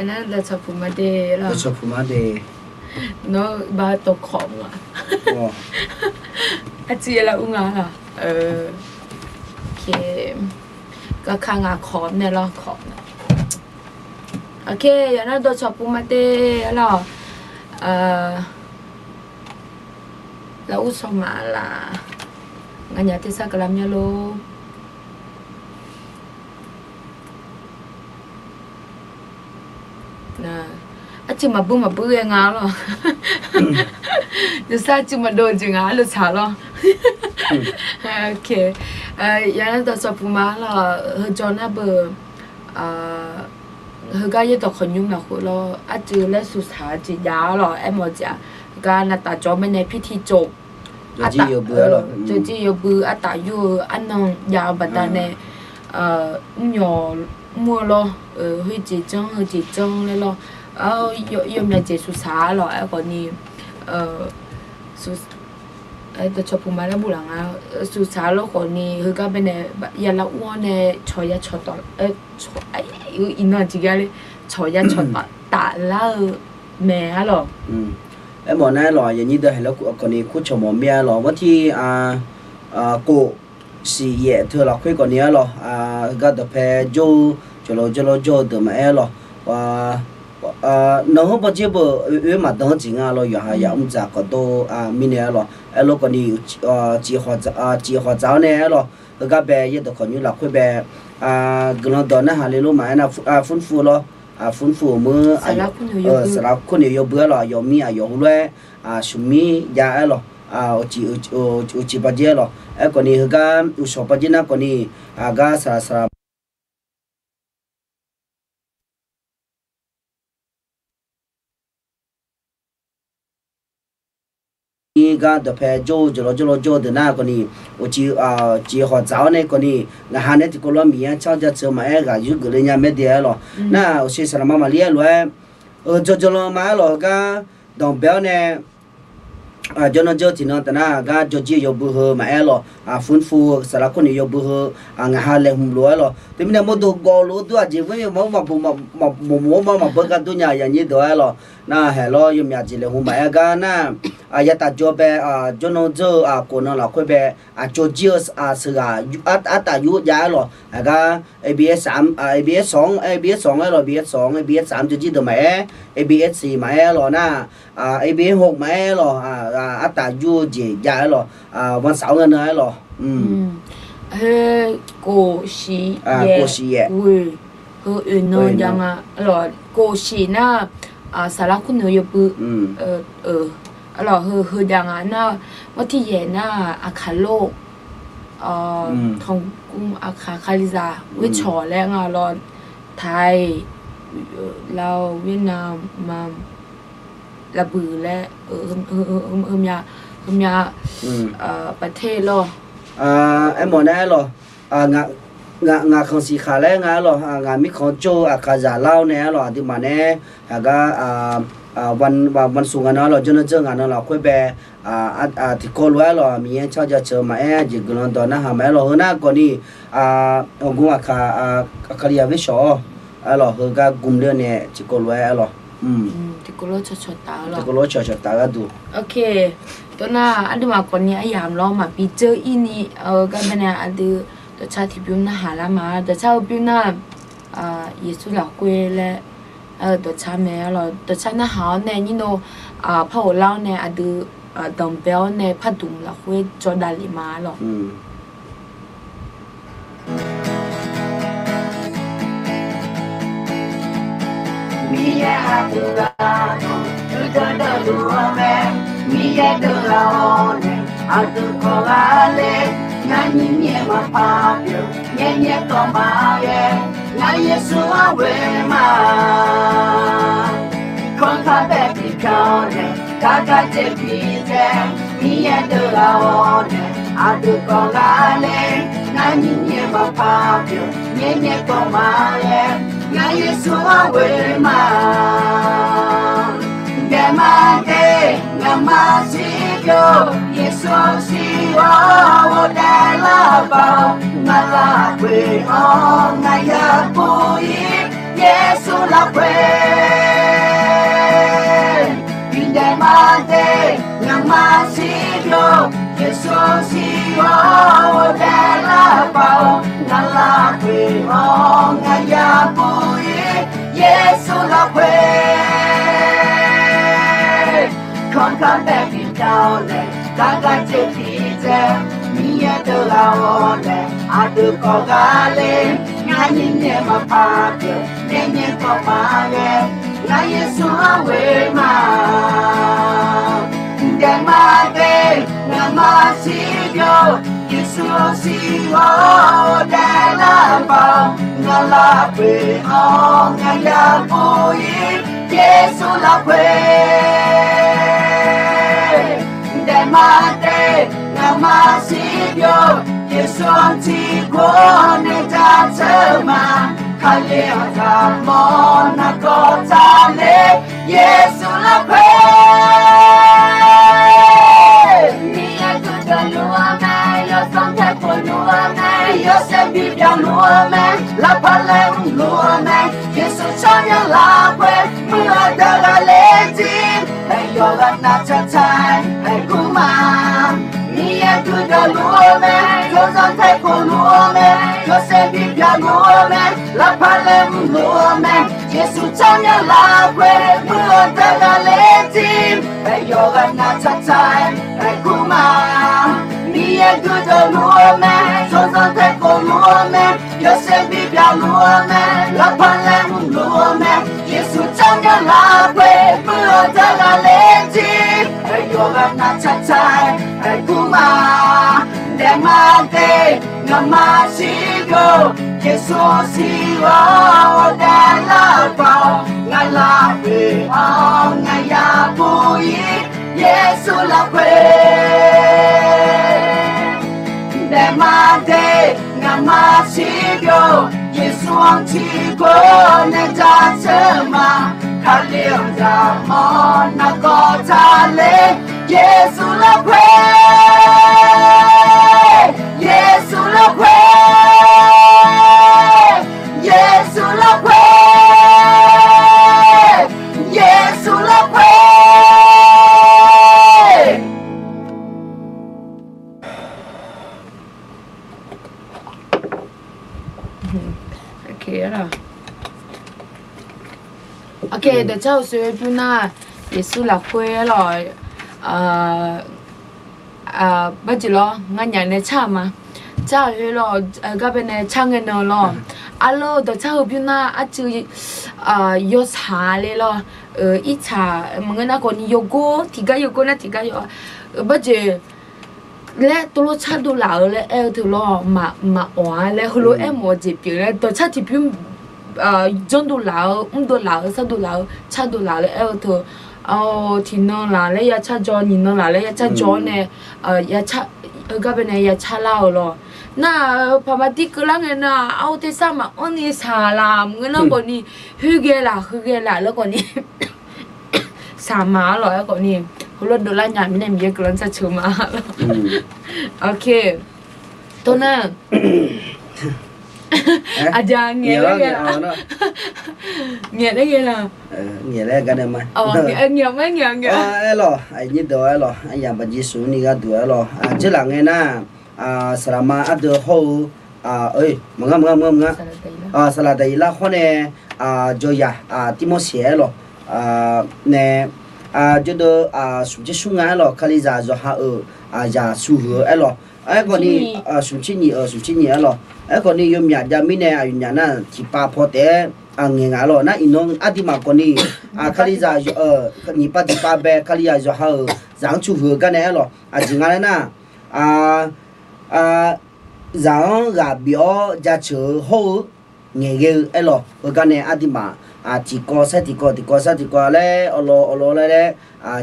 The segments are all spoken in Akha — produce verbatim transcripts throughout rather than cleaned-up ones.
Nar dawqcawq puq ma de lawq. Dawqcawq puq ma de. Nawr ba tawq kawq ma. Arciv yaer lar ur nga lawq. Garkar ngaq kawq nae lawr kawq. Ok, yawqnar dawqcawq puq ma de lawq. Lar ur sawq ma laq. Nganyaf tersar keuvlar myanr lor. Arciv maqbur maqbur ghae nga lawq. Yawsar arciv maqdov jeq nga arleu tsaq lawr. Ok, yawqnar dawqcawq puq ma lawq. Heujawr nar beu, heugar yaerdawq khawqnymr lafkhoer lawr arciv laer suqsaq-eu jeq jav-awr lawq. Aermawf-eu jeq-aq, heugar navtaf jawr-eu mirnae pirti tsov, jawrjir yawbui artaf yur-eu arnan jav-eu baqdanae, mrmyawq mr-eu lawr, khoerjeq janr heujeq janr laer lawr, yawmyaq jeq suqsaq-a lawq. Aerkhawfni, dawqcawq puq ma laer buf laq nga. Suqsaq lawr khawfni heugar bae nae ya lar ur-awr nae cawq ya cawq taf, iqnan jeq gar le cawq ya cawq taf lar-eu mae arlawq. Aermawf nar lawq, yaqnyir deuq haeq lar khawfni kur cawq mawf mir-a lawq. Ghartir kof siq yaef teu lafkhoer khawfni arlawq, heugar dawqpae jawr-eu, cawqlawq jawrlawr jawr-eu deuq maqaer lawq. Nan hawr bawdzer beu oe maqdan-anr jeq nga lawr, yawqha yamr dzaq khawf dov mirnae arlawq. Aerlof khawfni, ciq hawq dzaq-awr nae arlawq, heugar bae yaerdawq khawqnymr lafkhoer bae guiqlanq dawq narhaq le lor maqaer nar, furfu lawr, furfu-euq meuq, saqlaq kur noeq yawbui arlawq, aqyawf mir aqyawf heulof-aer sheuqmir jav-aer lawq. Uqcif bawdzer arlawq, aerkhawfni heugar uqshawq bawdzer nar khawfni, aqgar saqlaq saqlaq gar dawqpae jawr-eu jawqlawr jawrlawr jawr-eu deuq nar khawfni, uqcif, ciq hawq dzaq-awr nae khawfni, ngaqha nae tiqkawv lof-aer Miqyaer-anr canr jaceuq-eu maqaer ghaq yur geuf le nya mae de arlawq. Nar-aq, uqshoe saqlaq ma maqlir-aer lof-aer, jawr jawrlawr ma arlawq, heugar danqbae-awr nae jawrnan jawr tiqnan taf nar, gar jawrjir-eu yawbui heu maqaer lawq, furfu-eu saqlaq kur noeq yawbui heu, ngaqha laeqhmq lof-aer lawq. Teumirnae mawrdo gawv lof-aer dur-aq jeq, maqbur maqbur maqbur maqbur gar dur nya yaqnyir deuq-aer lawq. Nar haeq lawr yawmyaq jeq laeqhmq maqaer gar nar, yataf jawr bae, jawrnan jawr-eu kof nan lafkhoer bae, aqcawq jir-eu sheuqghaq artaf yur jav-aer lawq. Aqgar abs, abs sawq-anr, abs sawq-anr aer lawq, abs sawq-anr, abs sawq-anr jawrjir deuq maqaer, abs maqaer lawq nar, abs hawq maqaer lawq, artaf yur-eu jeq jav-aer lawq, วันเสาร์ nga nan-aer lawq. Heu kof siq yaef, heu oeq nan jav nga, kof siq nar, saqlaq kur noeq yawbui, arlawq heu heu jav nga nar, mawr tir yaef nar, Aqkaq lor, tanqgmr Aqkaq Kalizaq ghoer cawq laer nga lawr, Thai, Lao, Vietnam, Myanmar, Lavbuiq laer, heumya, heumya, ประเทศ lawr. Aermawf nae arlawq, ngaq khanq siqkhaq laer nga arlawq, ngaq mirkhanq jawr-eu Aqkaqzaq lar-awr nae arlawq, aqduimaf nae, aqgar, วันเสาร์ nga nan arlawq, jawrnan jawr ngaq nan lafkhoer bae, tiqkawv lof-aer arlawq, Miqyaer-anr canr jaceuq-eu maqaer, jeq guiqlanq dawq narhaq maqaer lawq, heu nar khawfni, aqgmr Aqkaq, Aqkaqli-aq ghoer shawq-awr, arlawq heugar gmr ler nae tiqkawv lof-aer arlawq, tiqkawv lof-aer cawqcawq taf gharduq. Tov nar aqduimaf khawfni aryamq lawr maqbi dzeur ir ni, gar bae nae aqdui dawqcar tiqbymr narhaq lar ma. Dawqcar-eu bymr nar, Yeqsur lafkhoer laer, dawqcar mae arlawq, dawqcar narhaq-awr nae nyir nor, par ghoflar-awr nae aqdui, danqbae-awr nae pardmq lafkhoer jawrdav lef ma arlawq. Miqyaer aqdui-aq, dawqdawq dawqluf-awr mae. Miqyaer deuv ghaq-awr nae aqdui kawv ghaq ler. Ngar nyiq nyaer maqpar pyeuf, nyaer nyaer tawv maqghae. Ngar Yeqsur-anr ghoe ma. Kanr kar bae bi pyan-awr nae, gar gar dzae bi dzae. Miqyaer deuv ghaq-awr nae aqdui kawv ghaq ler. Ngar nyiq nyaer maqpar pyeuf, nyaer nyaer tawv maqghae. Ngar Yeqsur-anr ghoe ma. Daef ma de, ngaqma siq pyeuf, Yeqsur siq-awr ghofdaef lar baq-awq. Ngaq lafkhoer-anr ngaq ya pov-ir. Yeqsur lafkhoer, bidaef maqdaef ngaqma siqbyov, Yeqsur siq-awr daef lar paq-awr, ngaq lafkhoer-awr ngaq yabur-ir, Yeqsur lafkhoer. Kanr kar bae bidar-awr nae, gar gar dzae tiqdzae, Miqyaer deuq ghaq-awr nae, aqdui kawv gar ler, ngar nyir nae maqpar pyeuf, nae nyae kawv ma ghae, ngar Yeqsur-anr ghoe ma. Daef ma daef ngaqma siqbyov, Yeqsur siq-awr daef lar paq-awr, ngaq lafkhoer-awr ngaq yabur-ir, Yeqsur lafkhoer. Daef ma daef ngaqma siqbyov, Yeqsur-anr tiqkawv nae jaceuq ma. Kali-anr zaqmawr nargawr taqler, Yeqsur lafkhoer. Miqyaer guiqdeuq luf-eu mae, yawsanr taeq khof luf-eu mae, yawshaef bibyan luf-eu mae, lavpaq laeqhmq luf-eu mae, Yeqsur tsawrmyanr lafkhoer muiq-eu deuq ghaqler jir, aqyawf ghaq nav taq taq-aer aerkur ma. Miqyaer guiqdeuq luf-eu mae, yawsanr taeq khof luf-eu mae, yawshaef bibyan luf-eu mae, lavpaq laeqhmq luf-eu mae, Yeqsur tsawrmyanr lafkhoer muiq-eu deuq ghaqler jir, aqyawf ghaq nav taq taq-aer aerkur ma. Miqyaer guiqdeuq luf-eu mae, yawsanr taeq khof luf-eu mae, yawshaef bibyan luf-eu mae, lavpaq laeqhmq luf-eu mae, Yeqsur tsawrmyanr lafkhoer muiq-eu deuq ghaqler jir, aqyawf ghaq nav taq taq-aer aerkur ma. Daef ma daef ngaqma siqbyov, Yeqsur siq-awr daef lar paq-awr, ngaq lafkhoer-awr ngaq yabur-ir, Yeqsur lafkhoer. Daef ma daef ngaqma siqbyov, Yeqsur-anr tiqkawv nae jaceuq ma. Kali-anr zaqmawr nargawr taqler, Yeqsur lafkhoer, Yeqsur lafkhoer, Yeqsur lafkhoer, Yeqsur lafkhoer. Ok, dawqcar-eu soe-eu bymr nar, Yeqsur lafkhoer lawq, barjeq lawr, nganyaf nae car-euq ma. Car-euq khoer lawr, gar bae nae car ngae nan lawr. Arlawr-eu dawqcar-eu bymr nar arcuiv yawtsaq le lawr, irtsaq maqngeur nar khawf ni yawgor tiqgar yawgor nar tiqgar yaw, barjeq laer tov lof cardov laf-eu laer aer-eu teu lawr, maqawq-a laer heulof-aer mawf-eu jeq pyeuf laer dawqcar tiqbymr janrdov laf-eu, mrdov laf-eu, sardov laf-eu, cardov laf-eu laer aer-eu teu, tiqnan laf laer ya car jawr, nyiqnan laf laer ya car jawr-awr nae, heugar bae nae ya car lar-euq lawr. Nar-aq, paqma dir keuvlar ngae nar-aq, arhu tersar maqanr ni saqlaq maqngeur nar khawf ni, khoerghae laf heughae laf laer khawf ni saqma-ar lawq-aer khawf ni, heulof dovlar nya mirnae Miqyaer guiqlanq jaceuq ma lawq. Ok. Tov nar, aqjeq ngaeq laer ghae la, ngaeq laer ghae la, ngaeq laer gar nae ma, ngaeq ma ngaeq ngaeq aer lawq. Aqnyir deuq aer lawq, aryamq baqjeq smq ni gharduq aer lawq. Dzeurlaf ngae nar, saqlaqma ardeuv hawr-eu, maqngar maqngar maqngar, saqlaq daqiq lar hawr nae, jawrzaq, tirmawr saeq aer lawq, nae, jawrdeuv, smq tser smr nga aer lawq, Kalizaq yawqha-euq zaq shuhuiq-eu aer lawq. Aerkhawf ni, smq tser nyiq-euq smq tser nyiq aer lawq. Aerkhawf ni yawmyaq jav mirnae aqyawfnyaf nar tiqpav paw taef-aer ngaeq nga aer lawq. Nar iqnan aqduimaf khawf ni, Kalizaq, nyiq pav tiqpav bae Kalizaq yawqha-euq zaq-anr tsuhuiq-eu gar nae aer lawq. Aqjeq nga laer nar, zaq-anr ghaq bif-awr jaceuq-eu hawr-eu ngaeqghae-eu aer lawq. Heugar nae aqduimaf tiqkawv sar tiqkawv, tiqkawv sar tiqkawv laer awqlawq awqlawq laer laer,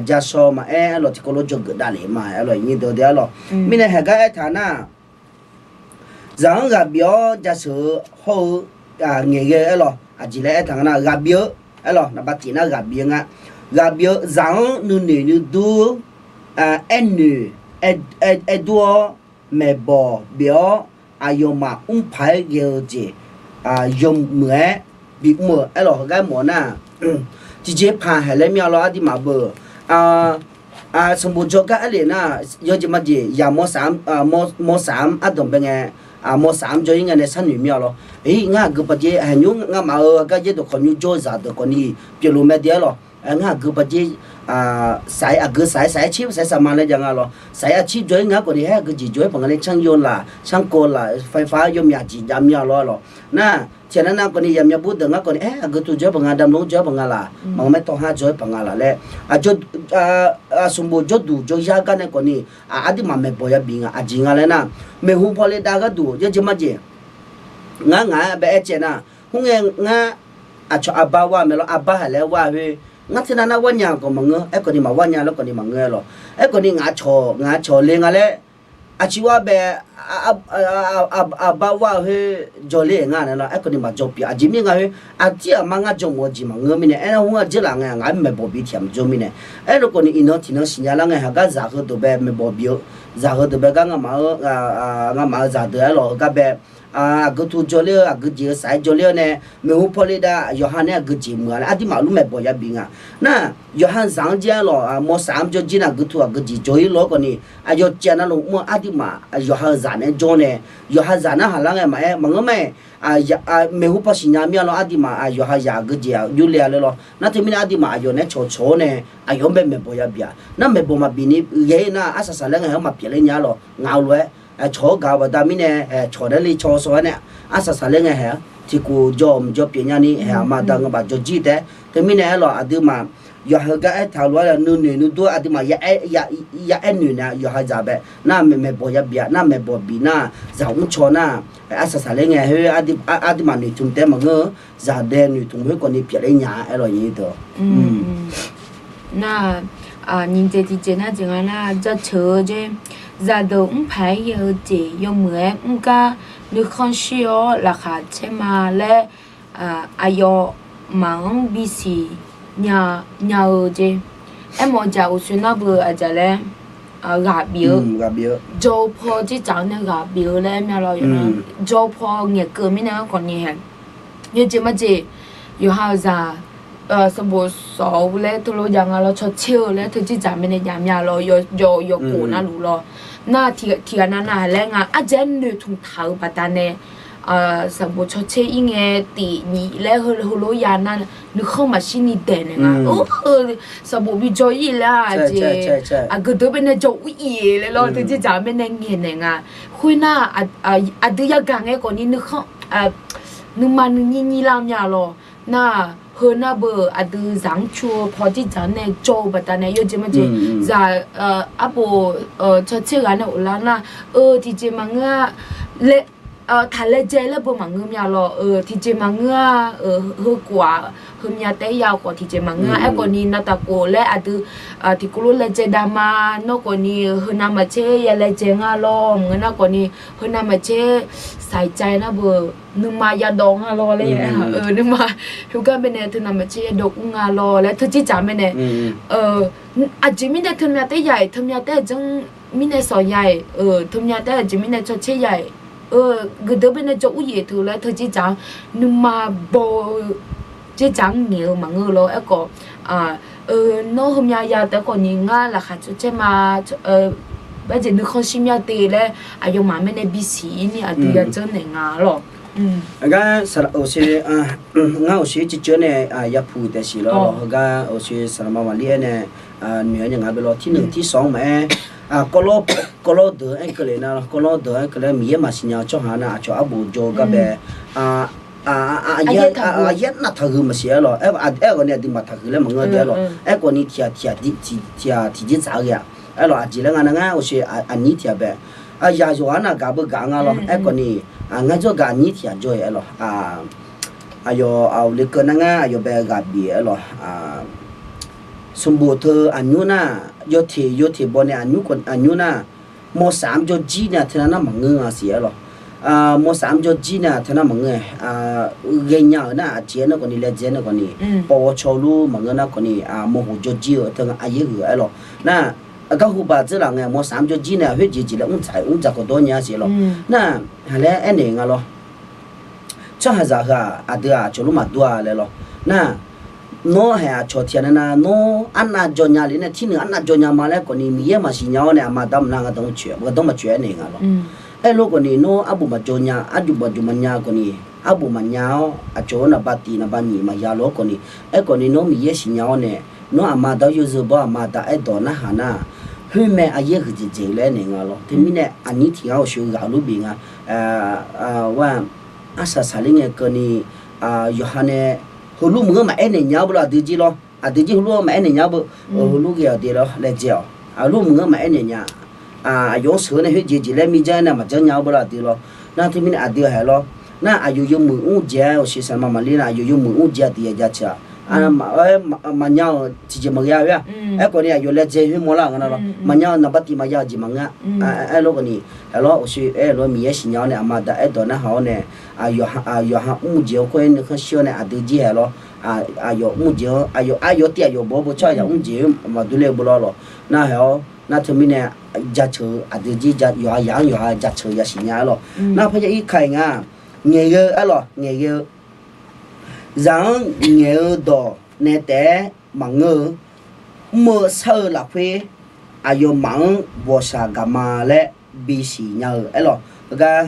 jarshaw maqaer aer lawq, tiqkawv lof dzawgeuf davlef ma aer lawq, iqnyir deuq deuq aer lawq. Mirnae haeqgar aertaq nar, zaq-anr ghaq bif-awr jaceuq-eu hawr-eu ngaeqghae-eu aer lawq. Aqjeq laer aertaq nga nar, ghaq bif-eu aer lawq, naqba tiq nar ghaq bif-eu nga. Ghaq bif-eu zaq-anr nuinoeq nuidur, aernoeq aerdur-awr, maeqbawq bif-awr, aqyawfmaf mrpaq-aer ghae-eu jeq yawmuiq-aer bimr-euq aerlawq, heugar mawf nar, tiqjeq paq haeq laer mir-a lawr, aqduimaf beu, sanqbof jawrgar aerlef nar, yawjeq majeq yamawr saf-anr, mawr saf-anr ardanq bae ngae, mawr saf-anr jawr-ir ngae nae sharnoeq mir-a lawr. Ngar aqgeu paqjeq haeq nymr ngamaf-euq heugar yaerdawq khawf nymr jawr-eu zaqdeuq khawfni pyeuflof mae de aerlawq. Ngar aqgeu paqjeq saf-ir aqgeu saf-ir saf-ir cir saf-ir saf ma laer jav nga lawr. Saf-ir aqcir jawr-ir nga khawfni haer aqgeu jeq jawr-ir paq nga nae canr yo laf canr kawv laf faifa yawmyaq jeq jav mir-a lawr aerlawq. Nar tiqghaq nar nar khawfni yamya bur deuq ngar khawfni aer aqgeu tu jawr-ir paq nga, damlof jawr-ir paq nga laf, maqngeur maer tawv har jawr-ir paq nga laf laer, sanqbof jawrduq jawryar gar nae khawfni aqduimaf maeqbawq yabif nga. Aqjeq nga laer nar, maeqhu pawle dav gharduq yawjeq majeq ngar ngaq-aer bae aer caev nar, khoerngae ngar aqcawq aqbar war mae lawr, aqbar haq laer war khoer, ngar teunav nar war nya khawf maqngeur, aerkhawfni maqwar nya laer khawfni maqngeur aerlawq. Aerkhawfni ngaq-aq cawq le nga laer, aqcir war bae aqbar war khoer jawrler-euq nga nae lawr, aerkhawfni maqjawr pyeuf. Aqjeq mirnae nga khoer, aqdir aqma ngar jawrmawf-eu jeq maqngeur mirnae, aernar khoer-aq jeurlaf ngae ngaq-aer maeqbawq bif tiq ghaq maqjawr mirnae. Aerlof khawfni iqnan tiqnan siqnya lar ngae haqgar zaq heudeuq bae maeqbawq bif-eu, zaq heudeuq bae gar ngamaf-eu ngamaf-eu zaqdeuq aerlawq heugar bae aqgeu tu jawrler-eu aqgeu jeq-eu saf-aer jawrler-awr nae, maeqhu pawle dav yawqha nae aqgeu jeq muiq-a laer aqduimaf lur maeqbawq yabif nga. Nar yawqha zaq-anr jir aerlawq, mawr saf-anr jawr jir nae aqgeu tu aqgeu jeq jawr-ir lawr khawfni, aqyawf caev navluf mr-eu aqduimaf yawqha-eu zaq nae jawr nae, yawqha zaq narhaq lar ngae maqaer maqngeur mae. Maeqhu paw siqnya mir-a lawr, aqduimaf yawqha zaq aqgeu jeq yurle-a laer lawr. Nar teumirnae aqduimaf aqyawf nae cawqcawq-awr nae aqyawf-anr bae maeqbawq yabif-aq, nar maeqbawq maqbif ni ghae-ir nar arsaq saqlaer ngae heu maqpyeuf ler nya-a lawq. Ngaq-eu lof-aer cawq-awr gaq-eu baqda mirnae, cawq nae le caw saw-aer nae arsaq saqlaer ngae haeq-a, tiqkhof jawr mqjawr pyeuf nyani haeq, aqma aqda ngamaf jawr jir taef-aer. Teumirnae aerlawq aqduimaf yawqha heugar aertaq-eu lof-aer nuinoeq nuidur aqduimaf yaaer noeq naeq-a yawqha zaq bae nar maeqbawq yabif-a, nar maeqbawq bif nar zaq mr caw nar arsaq saqlaer ngae khoer aqduimaf noeqtmq taef-aer maqngeur-eu, zaqdae noeqtmq khoer khawfni pyeufler nya-a aerlawq nyiq deuq. Nar nyiq jeq tiqjeq nar jeq nga nar jaceuq-eu jeq, zaqdeuq mrpaq-aer ghae-eu jeq yawmuiq-aer mr gar nuikhanr shir-awr laqkhaq caer ma laer aqyawfmaf-anr bisiq nya-eu jeq. Aermawf-eu jeq uqshoe nar beu aqjeq laer ghaq bif-eu, jaw-eu paw dzerdzaq-anr nae ghaq bif-eu laer mya lawr. Jaw-eu paw ngaeqkeuv mirnae-anr khawfni hae, yawjeq majeq yawqha-euq zaq sanqbof sawq-eu laer teulof jav nga lawr, cawtser-eu laer teu dzerdzaq mirnae jav mya lawr, yawkhof navluf lawr. Nar tiqghaq navnav laer nga ardzaeq-aer noeqtmq taq-euq baqdanae sanqbof cawtser-ir ngae tiq nyiq laer heulof ya nar nuikhanr maqshir ni daeq naeq nga. Sanqbof bi jaw-ir laer-aq jeq, aqgeu deuq baenae jaw ur-ir laer lawr, teu dzerdzaq mirnae ngaeqnaeq nga. Khoernar aqdui yagaq ngae khawfni nuikhanr nuima nuinyir nyir lar mya lawr. Nar heu nar beu aqdui zaq-anr cu-eu paw dzerdzaq-anr nae jawr-eu baqdanae yawjeq majeq zaq arbof cawtser ghaq nae ghoflar nar-eu tiqjeq maqngeur-a laer taq laejae laer beu maqngeur mya lawr-eu tiqjeq maqngeur-a. Heukhof-aq heumya taef-aer ya-eu khawf tiqjeq maqngeur-a. Aerkhawfni navtaq khof laer aqdui tiqkawv lof laejae dav ma. Nawr khawfni heunav maqtser ya laejae nga lawr, maqngeur nar khawfni heunav maqtser saqcae nar beu nuima yadawv nga lawr laer, nuima heugar baenae teunav maqtser yadawv ur nga lawr laer teu dzerdzaq mirnae aqjeq mirnae teumya taef-aer ya-iq, teumya taef-aer aqjeq mirnae sawq ya-iq, teumya taef-aer aqjeq mirnae cawtser ya-iq, geudeuq baenae jaw ur-ir teu laer teu dzerdzaq-anr nuima baw-eu dzerdzaq-anr ngaeq-eu maqngeur lawr. Aerkhawf nawr heumya ya taef-aer khawfni ngar laqkhaq cawtser ma, barjeq nuikhanr shir mya te laer aqyawfmaf mirnae bisiq-ir ni aqdui yadzanr naeq nga lawr. Aqgar saqlaq oqse ngar oqse ciqcur nae yapuq taef siq lawr. Heugar oqse saqlaq ma maqlir-aer nae noeq-aer nya nga bae lawr. Tirneuq tirsawq-anr maqaer, kawvlawr deuq-anr keuvle nar lawr, kawvlawr deuq-anr keuvle Miqyaer maqsiq nya-eu tsawrhaq nar aqcawq arbof jaw-eu gar bae aqyaer navtaq huiq maqsiq-aer lawr. Aerkhawf ni aqduimaf taqhuiq laer maqngeur-a lawr. Aerkhawf ni tiq ghaq tiq ghaq tiqjeq tsaq-eu ghae-aq. Aerlawq aqjeq laer nga nar ngar oqse aqnyir tiq ghaq bae, aqyaq yawqghaq nar gaq beu gaq nga lawr. Aerkhawf ni ngar jawrgaq aqnyir tiq ghaq jawr-iq aerlawq. Aqyawf aqle keuv nar ngar aqyawf bae ghaq bif aerlawq. Sanqbof teu aqnymr nar, yawteq yawteq baw nae aqnymr nar, mawrsaq-anr jawrjir nae teunav nar maqngeur nga siq aerlawq. Mawrsaq-anr jawrjir nae teunav maqngeur-a. Ghaenya-euq nar aqjeq-aer nar khawfni laejae nar khawfni, pawghaw caw lur maqngeur nar khawfni, mawrhoq jawrjir-eu teu nga aqyaer huiq aerlawq. Nar, aqgar hubaq dzeurlaf ngae mawrsaq-anr jawrjir nae khoer jeq jeq laer mr dzaq mr dzaq khawf dawr nya siq aerlawq. Nar, haqlaer aernaeq nga lawr. tsawrhaqzaq heu-aq aqdui-aq aqcawq lor maqdur-a laer lawr. Nar, nawr haeq aqcawq tiq ghaq nae nav nawr arnav jawr nya le nae tirnuiq arnav jawr nya ma laer khawf ni Miqyaer maqsiq nya-awr nae aqma aqda maqnar gardanr maqcoeq-aer naeq nga lawr. Aerlof khawf ni nawr arbof maqjawr nya, arjuq maqjuq maqnya khawf ni, arbof maqnya-awr aqcawq-anr naqba tiq naqba nyiq maqya lof-aer khawf ni, aerkhawf ni nawr Miqyaer siq nya-awr nae, nawr aqma aqda-awr yawzeu bawr aqma aqda aerdawq narhaq nar-aq, khoermae aqyaer huiqdzaeq dzaeq-eu laer naeq nga lawr. Teumirnae aqnyir tiq ghaq-awr awqshoe ghaq luf bif nga. Ghaq-a, arsaq saqler ngae keuvni, yawqha nae heulof meuq-anr maqaer naeq nya-awr beu lawr aqdui jir lawr. Aqdui jir heulof-anr maqaer naeq nya-awr beu, heulof ghae-awq de lawr laejae-awq. Heulof meuq-anr maqaer naeq nya. Aqyawf-anr sheuq-eu nae khoerjeq jeq laer mirjanr-aer nae maqjanr nya-awr beu lawr aqdui lawr. Nar teumirnae aqdui haeq lawr. Nar aqyawf yawmuiq mr-eu jeq-aer awqshoe saqma maqler nar aqyawf yawmuiq mr-eu jeq aqdui ya jaceuq-aq. Maqnya-euq tiqjeq maqghae-a khoer-aq. Aerkhawf ni aqyawf laejae khoer mawrlar-euq nga nar lawr. Maqnya-eu naqba tiq maqya-euq jeq maqngeur-a. Aerlof khawf ni, haeq lawr awqshoe aer-eu lof-aer Miqyaer siqnya-awr nae aqma aqda aerdawq narhaq-awr nae, yawqha mr-eu jeq-anr khoer nuikhanr shir-awr nae aqdui jir haeq lawr. Aqyawf mr-eu jeq-anr aqyawf aqyawf tiv aqyawf bawr beu tsawrhaqzaq mr-eu jeq-anr maqdur le beu lawr lawr. Nar haeq-awr nar teumirnae jaceuq-eu aqdui jir yawqha yaq-anr yawqha jaceuq yasiq nya-aer lawr. Nar parya ir ka-iq nga, ngaeq ghae-eu aer lawr ngaeq ghae-eu zaq-anr ngaeq-eu dawq nae taef-aer maqngeur-eu, mr-eu shar-eu lafkhoer aqyawfmaf-anr bawqshaq gaqma laer bisiq nya-eu aer lawr. Heugar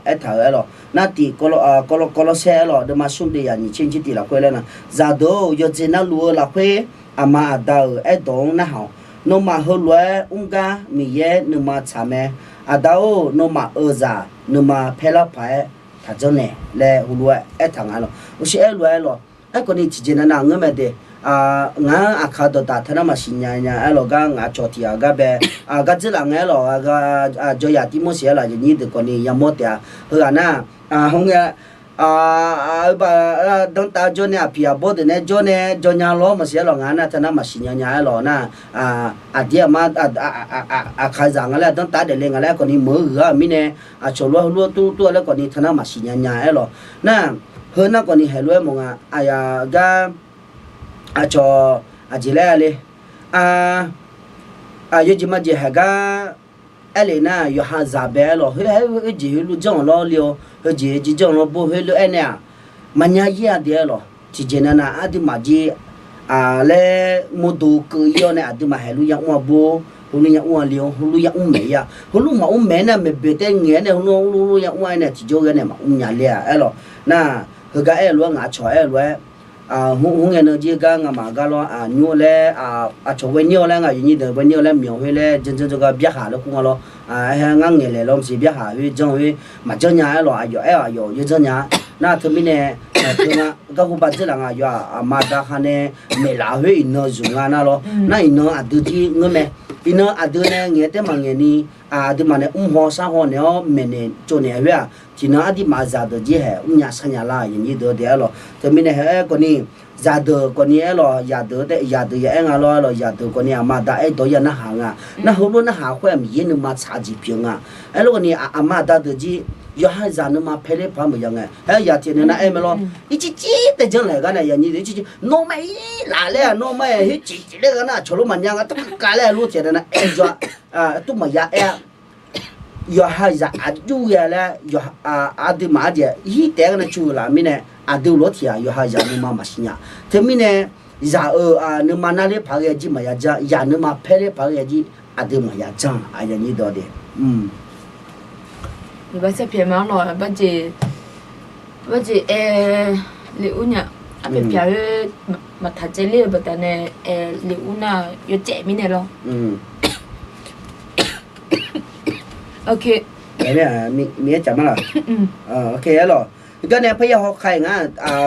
aertaq-euq aer lawr nar tiq kawvlawr saer aer lawr deuvma smr deuv yaq nyiq tser nyiq tser tiq lafkhoer laer nar, zaqdeuq-or, yawqjeq navluf-eu lafkhoer aqma aqda-euq aerdawq-anr narhaq-awq. Nawmaf heulof-aer mr gar Miqyaer nuima tsaq mae. Aqda-or, nawmaf-euq zaq nuima paerlar paq-aer taqjanr naeq laer heulof-aer aertaq nga lawr. Uqshoe aer lof-aer lawr. Aerkhawf ni tiqjeq navnav ngeur mae de. Ngaq-anr aqkaq dawqdaq taqnar maqsiq nya nya aer lawr gar ngaq cawq tiq ghaq gar bae, gar dzeurlaf ngae aer lawr, jawryaq tirmorseq aer lawr aqyuif aqnyir deuq khawf ni yamawr taef-a. Heughaq nar, hawr ngae, danrtav jawr nae aqpiq aqbawr deuq nae jawr nae jawr nya lawr maqsiq aer lawr ngaq nar taqnar maqsiq nya nya aer lawr nar, aqdir aqma, aqkaq zaq nga laer aqdanr tav daefle nga laer khawf ni meuq-eu ghuiq-a mirnae, aqcawq lof-aer heulof-aer turtur-a laer khawf ni taqnar maqsiq nya nya aer lawr nar, heu nar khawf ni haeq lof-aer mawf nga. Aqyaq gar aqcawq aqjeq laer le, yawjeq majeq haeq gar aer le nar, yawqha zaq bae aer lawr, khoer-aer khoerjeq heulof janr-awq lawr le-awr, heujeq jeq janr-awq lawr bor khoerlof-aer nae-aq, maqnya ir-a de aer lawr. Tiqjeq navnav aqduimaf jir laer mawrdo keuv ir-awr nae aqduimaf haeq lof ya mr-a bor, heulof ya mr-a le-awr, heulof ya mr maeq ir-a. Heulof maqmr maeq-aer nae maeqboeq tae ngaeq-aer nae heulof heulof ya mr-a aer nae tiqjawr ghae nae maqmr nya le-a aer lawr. Nar, heugar aer lof-aer ngaq cawq aer lof-aer, hmr ngae nan jir gar ngamaf gar lawr, nymr laer, aqcawq ghae nyir-awr laer ngaq aqyuif aqnyir deuq ghae nyir-awr laer myawq khoer laer janr janr janr gar byarhaq laer kur nga lawr. Aer ngar ngaeqlaeq lawr maqsiq byarhaq khoer janr khoer maqjanr nya aer lawr, aqyawf aer-awq aqyawf yawjanr nya. Nar teumirnae, teu nga, garhu ba dzeurlaf nga aqyawf-aq aqma aqda ha nae maeqlaf khoer iqnan zmq nga nar lawr. Nar iqnan aqdui jir ngeur mae. Iqnan aqdui nae ngaeq-aer taef maqngaeq ni, aqduimaf nae mr haw shar haw naeq-awr maeqnaeq tsovnaeq khoer-aq, tiqnan aqduimaf zaqdeuq jir haeq mrnya sharnya lar aqyuif aqnyir deuq-a de aer lawr. Teumirnae haeq-aer khawf ni, zaqdeuq khawf ni aer lawr, yaqdeuq taef yaqdeuq ya aer nga lawr aer lawr, yaqdeuq khawf ni aqma aqda aerdawq ya narhaq nga. Nar heulof narhaq khoer-aq Miqyaer nuima tsaq-eu jeq pyeuf nga. Aerlof khawf ni aqma aqda deuq jir yawqha zaq nuima paerler paq-aer maqya ngae. Aer yaq tiq nar nar aer mae lawr. Ircir cir tae janr laeq gar nae yaqnyir deuq ircir cir nawr ma-ir laf laer-aq nawr ma-aer khoer cif cif laer gar nar aqcawq lof maqnya nga taq kav laer lof tiq nar nar aer jawr-a. Aqtuv maqya aer-a. Yawqha zaq aqjox ghae laer, aqduimaf arjeq hir taef-aer nae cu-eu laf mirnae, aqdui lof-aer tiq ghaq yawqha zaq nuima maqsiq nya. Teumirnae, zaq-euq nuima narler paq-aer ghae jir maqya janr, zaq nuima paerler paq-aer ghae jir aqdui maqya janr aqyuif aqnyir deuq-a de. Barsaer pyaeq ma-anr lawq, barjeq aer le ur nya. Arpyaeq pyaq-aer maqtaq caev ler-eu baqdanae aer le ur nar yawcaev mirnae lawr. Miqyaer caf mar laq. Aerlawq, garnae parya hawkar-iq nga,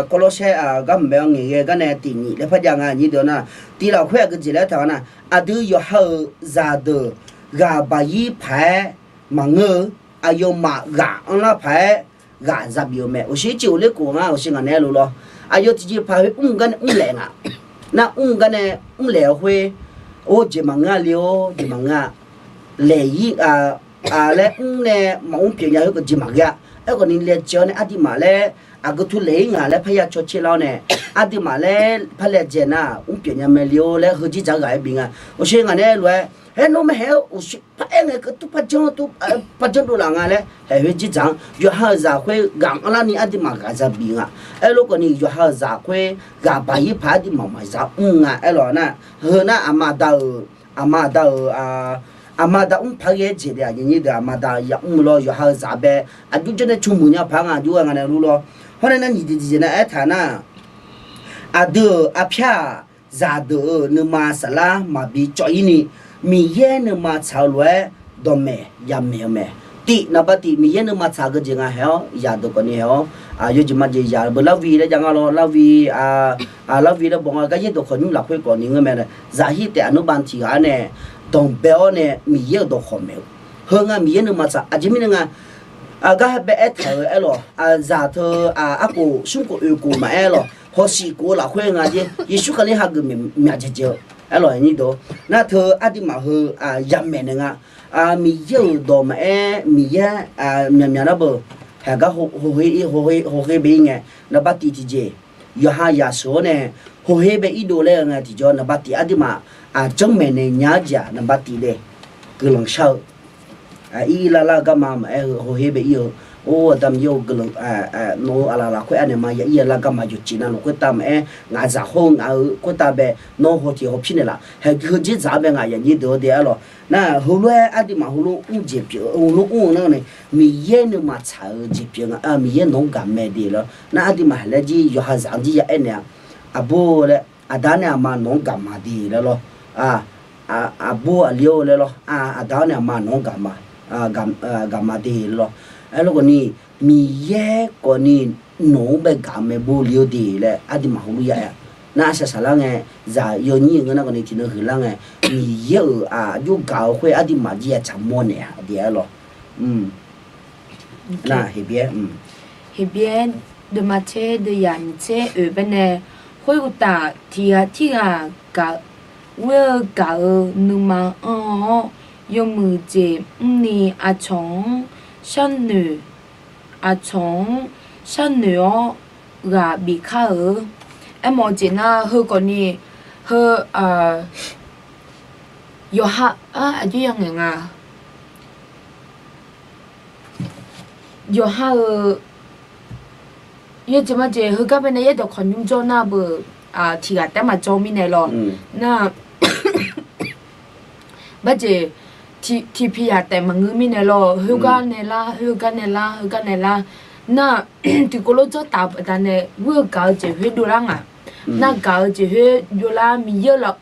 kawvlawr saer gar maqbae-awr ngaeqghae garnae tiq nyiq laer parjav nga nyir deuq nar, tiq lafkhoer aqgeujeq laer taq nga nar, aqdui yawqha-euq zaqdeuq ghaq baqyir paq-aer maqngeur-eu, aqyawfmaf ghaq anrlar paq-aer ghaq za bif-eu mae. Uqshiq civ uqler khof nga uqshiq ngaq naeq-aer luf lawr. Aqyawf tiqjeqpaq khoer mr garnae mrlaeq nga. Nar mr garnae mrlaeq-eu khoer, or jeq maqngeur-a le-or jeq maqngeur-a. Laeq-ir laer mr nae maqmr pyeuf nya khoer jeq maqghae-a. Aerkhawf ni laejae-awr nae aqduimaf laer aqgeu tu laeq-ir ngaq laer parya cawtser lar-awr nae, aqduimaf laer par laejae nar mr pyeuf nya mae le-or laer heujir dzaq ghaq-aer bif nga. Uqshiq ngaq naeq-aer lof-aer Haer nawr ma haer-awr uqshoe paraer ngae keuv tmr par janr tmr par janr dovlaf nga laer haeq khoer dzerdzaq-anr yawqha-euq zaq khoer ghaq anrlarni aqduimaf ghaq za bif nga. Aerlof khawfni yawqha-euq zaq khoer ghaq baq-ir paq aqduimaf maqza mr nga. Aerlawq nar, heu nar aqma aqda-euq, aqma aqda-euq, aqma aqda mr paq-aer ghae-aer jeq daef aqnyir deuq aqma aqda yamr lawr yawqha-euq zaq bae aqjox janr nae tsov muiq nya paq nga aqjox ghae nga nae lur lawr. Hawr nae nar nyiq jeq tiqjeq nar aertaq nar, aqdui-euq arpyar-aq, zaqdeuq-euq nuima saflar maqbi cawv-ir ni, Miqyaer nuima tsaq-eu lof-aer dawqmaeq yamaeq-eu mae. Tif naqba tif Miqyaer nuima tsaq-eu jeq nga haeq-awr zaqdeuq khawfni haeq-awr, yawjeq majeq zaq beu larvi laer jav nga lawr, larvi, larvi laer baw nga gar yaerdawq khawqnymr lafkhoer khawfni ngeur mae. Zaqhir taef aqnmrbav tiq ghaq-anr nae danqbae-awr nae Miqyaer-euq dawqkhawq maeq-eu, heu nga Miqyaer nuima tsaq. Aqjeq mirnae nga, gar hae bae aertaq-euq aerlawq, zaq teu arkhof smrkhof oeq khof maqaer lawq, hawsif khof-eu lafkhoer nga jer Yeqsur Kali hageuf myaq myaq dzaeq dzaeq-eu aerlawq. Nar teu aqduimaf heu yamaeq naeq nga. Miqyaer-euq dawq maqaer Miqyaer myaqmyaq nar beu, haeq gar hawkhaer bae-ir ngae, naqba tif tiqjeq yawqha yaqsur-awr nae hawkhaer bae-ir dov laer-eu ngae tiqjawr naqba tif aqduimaf aqjanr maeqnaeq nya-ar jeq-aq naqba tif le guiqlanq shar-eu, ir ir lar lar-eu garma maqaer-eu hawkhaer bae-ir-eu, or aqda Miqyaer-eu guiqlanq, nawq-eu aqlaf lafkhoer anaeq ma ya ir ya lar garma yawqjeq navluf khoertav maqaer ngaq zaq hawr-eu ngaq-eu khoertav bae nawr hawtiq hawpir naeqlaf haeq heu dzerdzaq-anr bae ngaq yaqnyir deuq-awr de aerlawq. Nar heulof-aer aqduimaf heulof mr jeq pyeuf-eu heulof mr-eu nar ni, Miqyaer nuima tsaq-eu jeq pyeuf nga. Miqyaer nawq-anr gaq mae de lawr. Nar aqduimaf haeq laer jir yawqha zaq-anr jir ya aernaeq-a, aqbur laer aqda-awr nae aqma nawq-anr gaq ma de laer lawr. Aqbur aqli-or laer lawr, aqda-awr nae aqma nawq-anr gaq ma, gaq ma de laer lawr. Aerlof khawfni Miqyaer khawfni nawq-anr bae gaq-eu mae bor le-awr de laer aqduimaf heulof ya aer-a. Nar shaqshaq lar ngae, zaq yawnyir-euq ngeur nar khawfni tiqnan huiqlar ngae, Miqyaer-euq aqjox gaq-eu khoer aqduimaf jir ya tsaq mawr naeq-a de aer lawr. Nar Heqbyaer, Heqbyaer deuvma tser deuvzaq nyiq tser oeq baenae, khoeruqtaf tiq ghaq tirghaq gaq, ghoer-eu gaq-eu nuima anr-awr, yawmuiq jeq mrni aqcawq-anr sharnoeq, aqcawq-anr sharnoeq-awr ghaq bifkar-eu. Aermawf-eu jeq nar heu khawfni, heu, yawqha, aqjox ya ngaeq nga. Yawqha-euq yawjeq majeq heugar baenae yaerdawq khawqnymr jawr nar beu, tiq ghaq taef maqjawr mirnae lawr. Nar, barjeq, tiq, tiq pyaq taef maqngeur mirnae lawr, khoergar nae lar, khoergar nae lar, khoergar nae lar. Nar, tiqkawv lof dzawrtaf-eu baqdanae ghoer-eu gaq-eu jeq khoer dovlar ngaq. Nar gaq-eu jeq khoer dovlar Miqyaer-eu laf,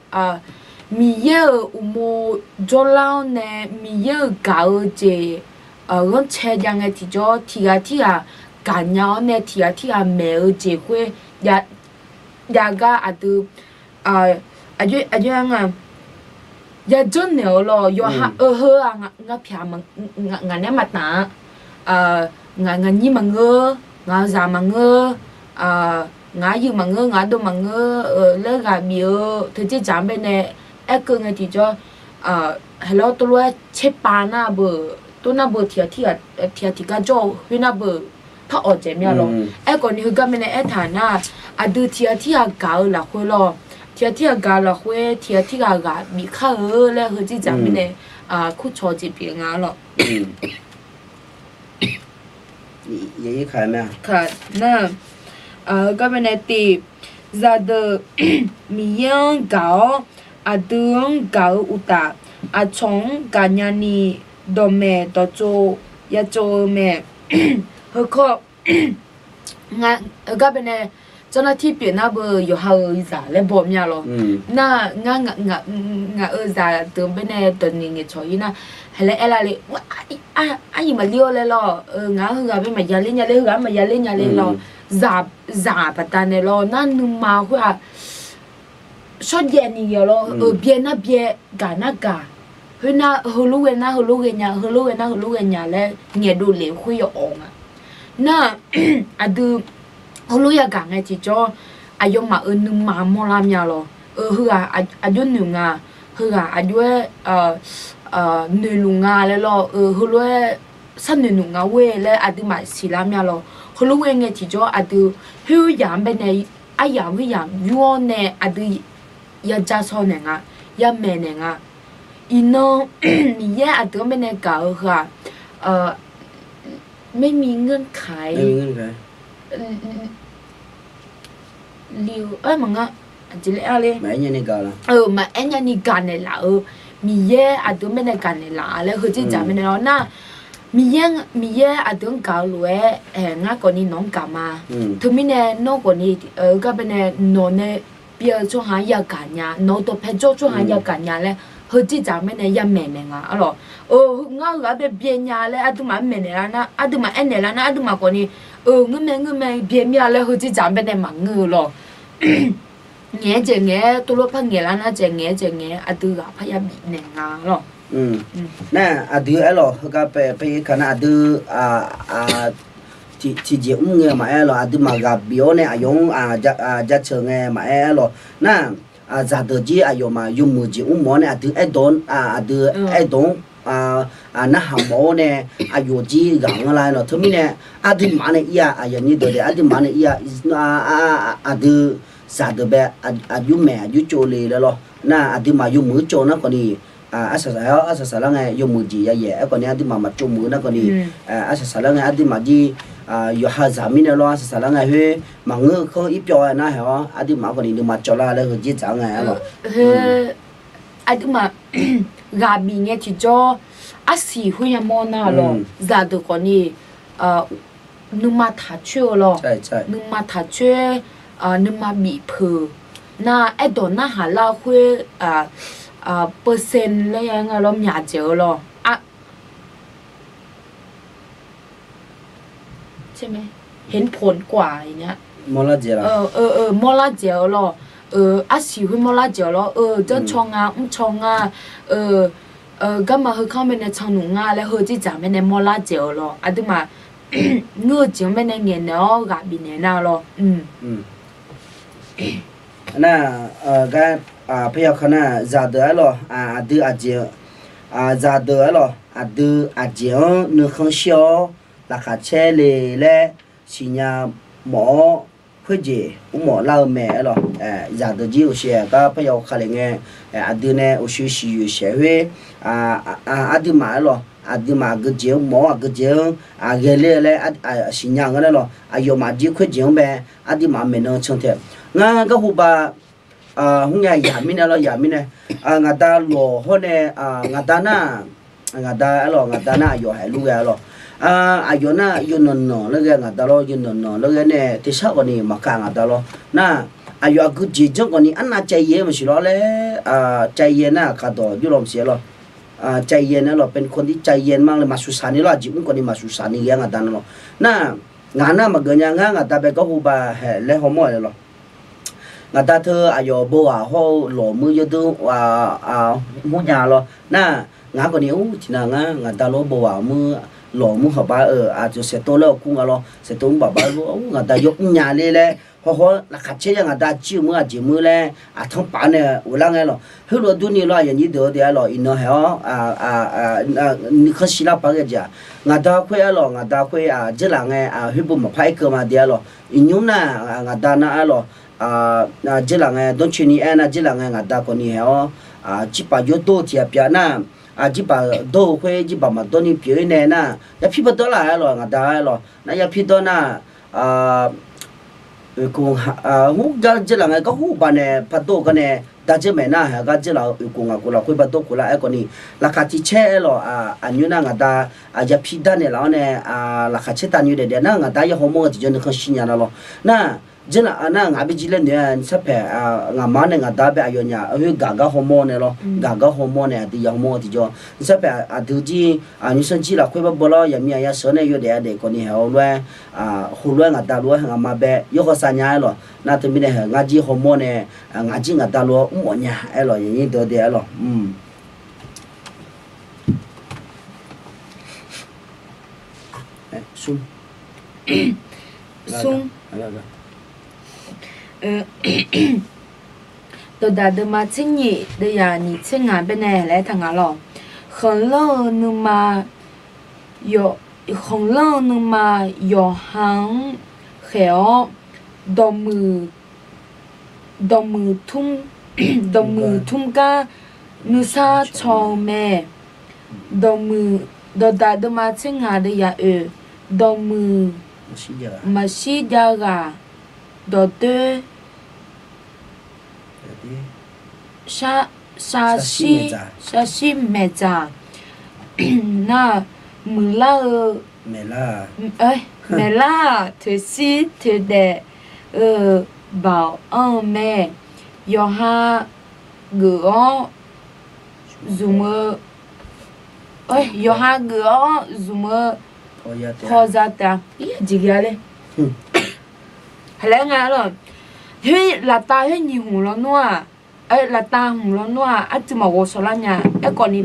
Miqyaer-euq uqmov jawrlar-awr nae Miqyaer-euq gaq-eu jeq ghanrcae jav ngae tiqjawr tiq ghaq tirghaq gaqnya-awr nae tiq ghaq tirghaq maeq-eu jeq khoer jav gar aqdui, aqjox-aer nga, ya janrnaeq-eu lawr yawqha-eu heu-aq ngar pyaq, ngaq naeq-aer maqtaf-a. Ngaq, ngaq nyir maqngeur, ngaq-eu zaq maqngeur, ngaq-aer yuif maqngeur, ngaq-aer dov maqngeur laer ghaq bif-eu teu dzerdzaq-anr baenae aerkeuv ngae tiqjawr, haeq lawr tov lof-aer tserpav nar beu, tov nar beu tiq ghaq tiq gar jawr-eu khoer nar beu par awq dzaeq mir-a lawr. Aerkhawfni heugar baenae aertaq nar, aqdui tiq ghaq tirghaq gaq-eu lafkhoer lawr, tiq ghaq tirghaq gaq-eu lafkhoer tiq ghaq tirghaq ghaq bifkar-eu laer heu dzerdzaq mirnae kurcawq jeq pyeuf nga lawr. Nar, heugar baenae tiq, zaqdeuq Miqyaer-anr gaq-awr aqdui-anr gaq-eu uqtaf, aqcawq-anr gaqnya ni dawqmaeq dawqtsov ya tsov-eu mae. Heukawr, heugar baenae janrnar tir pyeuf nar beu yawqha-euq zaq laer baw mir-a lawr. Nar, ngar, ngaq-euq zaqdeuq baenae dawqni ngaeqcawq-ir nar, haeq laer aerlar le, aryuif maqlir-awr laer lawr, ngaq-anr heughaq bae maqya ler nya le, heughaq-anr maqya ler nya le lawr, zaq baqdanae lawr nar nuima khoer-aq shawrjaev ni ghae lawr, byae nar byae, gaq nar gaq, khoernar heulof ghae nar heulof ghae nya, heulof ghae nar heulof ghae nya laer ngaeqdov lef-eu khoer yawawq nga. Nar, aqdui heulof yagaq ngae tiqjawr, aqyawfmaf-euq nuima mawrlar mya lawr, heughaq aqjox noeq nga, heughaq aqjox-aer noeqluf nga laer lawr, heulof-aer sharnoeq nuf nga ghoer laer aqduimaf siqlar mya lawr. Heulof ghae ngae tiqjawr aqdui khoeryamq-anr baenae aryamq khoeryamq yur-awr nae aqdui yaja shaw naeq nga, yamaeq naeq nga. Iqnan Miqyaer aqdui-anr baenae gaq-eu heu-aq, ไม่มีเงื่อนไข maqaer nya ni gaq naeqlaf-eu, Miqyaer aqdui-anr baenae gaq naeqlaf-a laer heujeq dzaq baenae lawr nar, Miqyaer, Miqyaer aqdui-anr gaq-eu lof-aer, ngar khawfni nawq-anr gaq ma. Teumirnae nawr khawfni, gar baenae nawq nae byav-eu tsawrhaq-anr yagaq nya, nawq-eu dawqpae jawr-eu tsawrhaq-anr yagaq nya laer heujeq dzaq-anr baenae yamaeq naeq nga-a lawq. Ngar-eu ghaq-anr bae byae nya laer aqduimaf-anr maeqnaeq lar nar, aqduimaf aernaeq lar nar, aqduimaf khawfni, ngeur mae ngeur mae byae mir-a laer heujeq dzaq-anr baenae maqngeur-eu lawq. Ngaeq-aer jeq ngaeq-aer, tov lawr par ngaeq lar nar jeq ngaeq-aer jeq ngaeq-aer, aqdui ghaq parya bifnaeq nga lawq. Nar aqdui aerlawq, heugar pae pae ka nar aqdui tiqjeq mr ngae maqaer lawq, aqduimaf ghaq bif-awr nae aqyawf-anr jaceuq ngae maqaer aerlawq. Nar zaqdeuq jir aqyawfmaf yawmuiq jeq mr mawf-awr nae aqdui aerdawq, aqdui aerdawq-anr narhaq mawf-awr nae aqyawf jir ghaq-anr lar-aer lawq. Teumirnae aqduimaf nae ir-a, aqyawf nyir deuq daef aqduimaf nae ir-a, aqdui zaqdeuq bae aqjox maeq aqjox tsov le laer lawr. Nar aqduimaf yawmuiq-anr tsov nar khawfni, arsaq saqlar-awr arsaq saqlar ngae yawmuiq jeq yayaeq aer khawfni aqduimaf maqtsov muiq-eu nar khawfni, arsaq saqlar ngae aqduimaf jir yawqha zaq mirnae lawr, arsaq saqlar ngae khoer maqngeur-eu khanr irpyawv-aer nar haeq-awr aqduimaf khawfni nuima cawvlar laer heujeq dzaq-anr ngae aer lawq. Aqduimaf ghaq bif ngae tiqjawr arsiq khoer yamawr nar lawq, zaqdeuq khawfni nuima taqcoer-eu lawq. Nuima taqcoer, nuima bif peuq nar aerdawq narhaq lar khoer, percent laer ya nga lawr myaq dzaeq-eu lawr. เห็นผลกว่า mawrlar dzaeq-eu lawr. Arsiq khoer mawrlar dzaeq-eu lawr. Janrcaw nga, mrcaw nga, garma heukanr baenae cannuq nga laer heujeq dzaq baenae mawrlar dzaeq-eu lawr. Aqduimaf ngeur-eu jeq-anr baenae ngaeqnaeq-awr ghaq bifnaeq nar lawr. Nar, gar, parya ka nar zaqdeuq aer lawq, aqdui aqjeq, zaqdeuq aer lawq, aqdui aqjeq-anr nuikhanr shir-awr laqkhaq caer le laer siqnya mawf-awr khoerjeq mrmawf lar-eu mae aer lawq. Zaqdeuq jir uqshoe gar parya ka le ngae, aqdui nae uqshoe siqyoeq shaeq khoer, aqduimaf aer lawq, aqduimaf aqgeujeq-anr mawf-awr aqgeujeq-anr ghae ler-eu laer siqnya-eu nga laer lawq. Aqyawfmaf jir khoerjeq-anr bae aqduimaf maeqnan can tae. Ngar garhu ba, hmr ngae yaq mirnae lawr, yaq mirnae, ngaqda lawq hawr nae, ngaqda nar, ngaqda aer lawq, ngaqda nar aqyawf haeq lur ghae aer lawq. Aqyawf nar yawqnan nan laer ghae ngaqda lawr, yawqnan nan laer ghae nae tersar khawfni maqka ngaqda lawr. Nar, aqyawf aqgeujeq janr khawfni arnav cav yaer maqsiq lawr laer, cav yaer nar aqkaq dawq jawr law maqsiq aer lawq. Cav yaer nar lawq, เป็นคนที่ใจเย็นมากเลย maqsuq saq ni lawr, aqjeq mr khawfni maqsuq saq ni ghae-a ngaqda nar lawq. Nar, ngaq nar maqgeuf nya ngar ngaqda bae garhu ba haeq laer hawmawr-a lawq. Ngaqda teu aqyawf bawghaq hawr-eu lawq muir yawdui mr nya lawr. Nar, ngaq khawfni ur tiqnan ngar ngaqda lawr bawghaq muir lawq muir hawq bar-eu aqdui saeqtov laer-awq kur nga lawr, saeqtov mr baq bar lor, ngaqda yawmr nya ler laer hawhaw laqkhaq caer ya ngaqda jir-eu muir aqjeq muir laer aqtanr paf-awr nae ghoflar ngae lawq. Heulof durni lawr aqyawf nyir deuq-eu de aer lawq, iqnan haeq-awr nuikhanr shir lar paq ghae jeq-aq, ngaqda khoer aer lawq, ngaqda khoer jeurlaf ngae khoer bo maqpar aer keuv ma de aer lawq. Iqnymr nar, ngaqda nar aer lawq, jeurlaf ngae dawrcoeni aer nar jeurlaf ngae ngaqda khawfni haeq-awr, jirbaq yawdawr-eu tiq ghaq pyeuf nar, jirbaq dawr-eu khoer jirbaq maqdawr ni pyeuf-ir nae nar, yapir bardawr laf aer lawq, ngaqda aer lawq. Nar yapir dawr nar, oeqkhof, hmr gar jeurlaf ngae garhu ba nae bardawr-eu gar nae, dardzeur maeq nar haeq gar jeurlaf-eu oeqkhof ngaq khof lafkhoer bardawr khof lar aer khawfni, laqkhaq tiq caer aer lawq, aqnymr nar ngaqda yapir dar naeqlaf-awr nae, laqkhaq caer tavni daef daef nar ngaqda ya hawmawr-eu tiqjawr nuikhanr shir nya nar lawr. Nar, jeurlaf nar ngaq bi jir laer noeq-a sarpaeq, ngaqma-anr nae ngaqda bae aqyawfnyaf khoer gaq gar hawmawr nae lawr, gaq gar hawmawr nae aqdui ya hawmawr-eu tiqjawr sarpaeq aqdui jir, nymrsanr jir lafkhoer barbaw lawr, yaqmiq aqya sheuq-awr nae yawdaef-a daef khawfni haeq-awr lof-aer, heulof-aer ngaqda lof-aer ngaqma bae yawkhaw sav nya aer lawq. Nar teumirnae haeq ngar jir hawmawr nae, ngaq jir ngaqda lof-aer mrmawf nya aer lawq, yaqnyir deuq-eu de aer lawq. Smr. Dawqdaq deuvma tser nyiq deuvyaq nyiq tser ngaq baenae laer taq nga lawq. Khanqlanr-eu nuima, khanqlanr-eu nuima yawqha-anr khaeq-awr, dawqmuiq, dawqmuiq tmr, dawqmuiq tmr gar Nuisar caw-eu mae. Dawqmuiq, dawqdaq deuvma tser ngaq deuv yaf oeq. Dawqmuiq maqshir jav ghaq dawqdoer sharshir, sharshir maeqdzaq nar-aq, muiqlar-eu, maeqlar-aq, toeqshir toeqdaef-eu baoq anr-eu mae. Yawqha geuf-awr zmq-eu, yawqha geuf-awr zmq-eu paw za taef-a. Jeqgea le. Haqlaer nga lawq. Khoer laftav khoer nyiq hmq lawnmr-aq, laftav hmq lawnmr-aq, arcuiv maqghov shawrlar nya. Aerkhawf ni,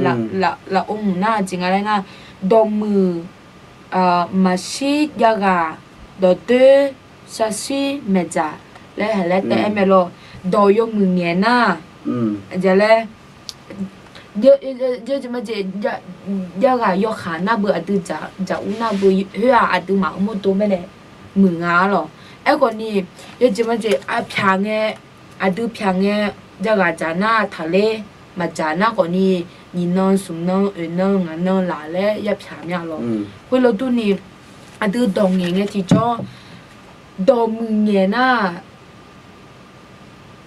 lafov hmq nar jeq nga laer nar, dawqmuiq maqshir jav ghaq dawqdoer sharshir maeqdzaq laer haqlaer taef-aer mae lawq. Dawq yawmuiq ngaeq nar, aqjeq laer, yawjeq majeq jav ghaq yawkhaq nar beu aqdui dzaq ur nar beu khoer-aq, aqduimaf mawrdo baenae muiq nga-ar lawq. Aerkhawf ni, yawjeq majeq aqpyaq ngae, aqdui pyaq ngae, jav ghaq dzaq nar taqler, maqdzaq nar khawf ni, nyiq nan smq nan oeq nan ngaq nan laf laer yapyaq mya lawq. Khoerlof durni, aqdui dawq ngaeq ngae tiqjawr, dawqmuiq ngaeq nar,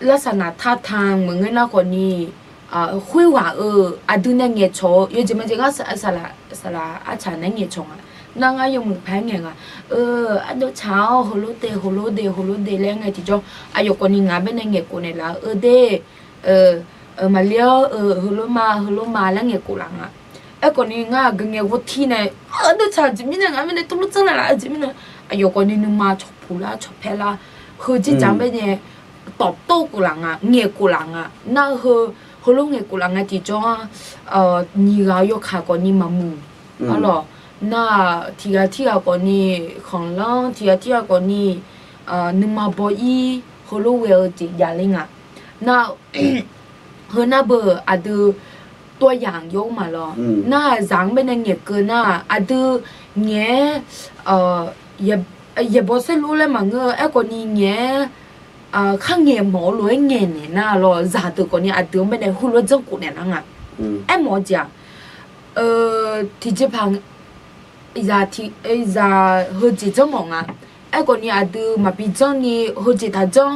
larsaq naq tar tan maqngeur nar khawf ni, khoerghaq-euq aqdui nae ngaeqcawq-eu yawjeq majeq ngar saqlaq artsaq nae ngaeqcawq nga. Nar ngar yawmuiq paq-aer ngaeq nga. Ardov tsaq-awr heulof de heulof de heulof de laer ngae tiqjawr, aqyawf khawf ni ngaq baenae ngaeqkhof naeqlaf-eu de, maqli-awr heulof ma heulof ma laer ngaeqkhof laf nga. Aerkhawf ni ngar aqgeu ngae ghawrtir nae, ardov tsaq-eu jeq mirnae ngaq baenae tuvlof tsanr naeqlaf-eu jeq mirnae, aqyawf khawf ni nuima cawqpuq lar cawqpaer lar, heu jirdzaq baenae tawqtawv khof laf nga, ngaeqkhof laf nga. Nar heu, heulof ngaeqkhof laf nga tiqjawr-a, nyiq ghaq-eu yawkaq khawf ni maqmuiq. Arlawq, nar-aq tiqghaq tirghaq khawf ni khanqlanr, tiqghaq tirghaq khawf ni nuima baw-ir heulof ghae-eu jeq javler nga. Nar, heu nar beu aqdui ตัวอย่าง yawr maqlawr. Nar-aq zaq-anr baenae ngaeqkeuv nar-aq aqdui ngaeq-aer yaeqbawq saerluf laer maqngeur-eu aerkhawf ni ngaeq-aer, khar ngaeq mawf-eu lof-aer ngaeqnaeq nar lawr, zaqdeuq khawf ni aqdui-anr baenae heulof-aer janrkhof naeqlar nga. Aermawf-eu jeq-aq, tiqjeqpaq zaq heu jeq janrmawf nga. Aerkhawf ni aqdui maqbi janrni heu jeq taqjanr,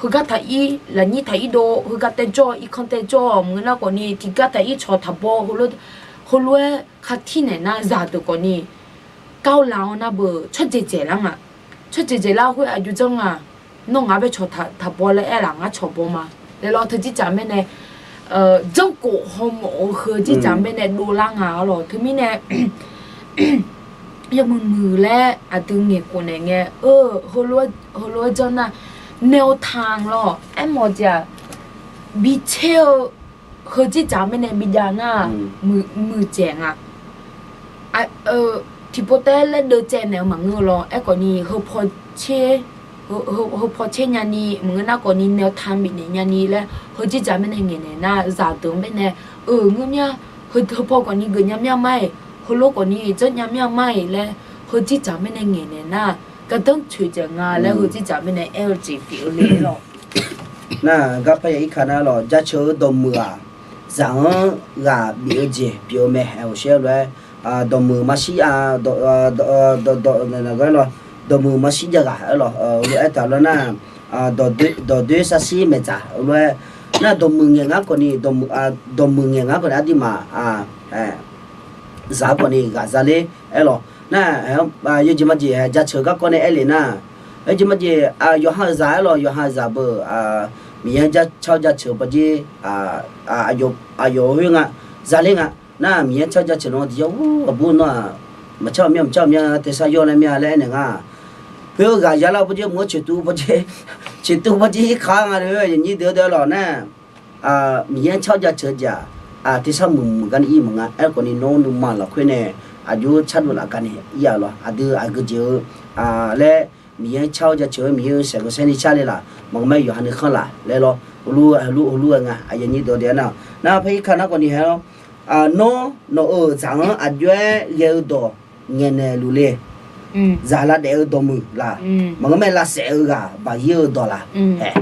heugar taq-ir lafnyir taq-ir dov, heugar taejawr irkanr taejawr maqngeur nar khawf ni tiqgar taq-ir cawq taqbaw, heulof-aer khartir naeq nar zaqdeuq khawf ni kar-awr la-awr nar beu tsawrjeq dzaeqlar nga. Tsawrjeq dzaeqlar khoer aqjox janr nga. Nawr ngaq-anr bae cawq taqbaw laer aer laf, ngar cawq baw ma laer lawr. Teujirdzaq mirnae janrkhof hawmawf-eu heu jirdzaq mirnae dovlar nga-ar lawq. Teumirnae yawmuiq muiq laer aqdui ngaeqkhof naeq ngae, heulof-aer janr nar, nae-eu tanq lawq aermawf jeq-aq, bitser-eu heu jirdzaq mirnae bijav nar, muiqdzaeq nga. Tiqpov taef-aer laer deuvcaev naeq-eu maqngeur lawr. Aerkhawf ni heu paw tser, heu paw tser nyani maqngeur nar khawf ni nae-eu tanq bifnaeq nyani laer heu jirdzaq mirnae ngaeqnaeq nar, zaqdeuq mirnae, euq ngeur mya, heu paw khawf ni geuf nya mya mar-iq, heulof khawf ni janr nya mya mar-iq laer heu jirdzaq mirnae ngaeqnaeq nar, gardanr toeqdzaeq nga laer heu jirdzaq mirnae aer-eu jeq pyeuf-eu le lawq. Nar-aq garpar ya irka nar lawq, jaceuq-eu dawqmuiq-aq, zaq-anr ghaq bif-eu jeq pyeuf-eu mae. Aqshaer lof-aer dawqmuiq maqshir, dawq, dawq, dawq, dawqmuiq maqshir jav ghaq-aer lawq, lof-aer taq lawr nar, dawqdoer sarshir maeqdzaq lof-aer nar, dawqmuiq ngaeq ngar khawf ni, dawqmuiq ngaeq ngar khawf ni aqduimaf zaq-anr khawf ni ghaq zaler aer lawq. Nar, yawjeq majeq jaceuq garkawv nae aer le nar, yawjeq majeq yawqha-euq zaq-aer lawq, yawqha-euq zaq beu, Miqyaer car-awr jaceuq pawjer, aqyawf khoer nga, zaler nga. Nar Miqyaer car-awr jaceuq nawr tiqyawr ur aqbur nawr-aq, maqcar-awq mya maqcar-awq mya tersar yawr laer mya laer aernaeq nga. Khoer-eu ghaq yalar pawjer mq-anr coeqtuv pawjer, coeqtuv pawjer irkaq nga-eu yaqnyir deuq-eu deuq-aer lawq nar, Miqyaer car-awr jaceuq-eu jeq-aq, tersar muiqmuiq garni ir maqnga. Aerkhawf ni nawr nuima lafkhoer nae aqjox cardov laf garni ir-a lawq. Aqdui aqgeujeq-eu laer Miqyaer car-awr jaceuq-eu Miqyaer-eu saeqghae saerni car le laf maqngeur mae, yawqha nuikhanr laf laer lawr. Heulof-aer nga, aqyawf nyir dawq daef-aer nar, nar paer irkaq nar khawf ni hae lawr. Nawr nawq-euq zaq-anr aqjox-aer ghae-eu dawq ngaeqnaeq luf le. Zaq lavdaef-eu dawqmuiq laf, maqngeur mae lavsaef-eu ghaq baqir-eu dawq laf, hae,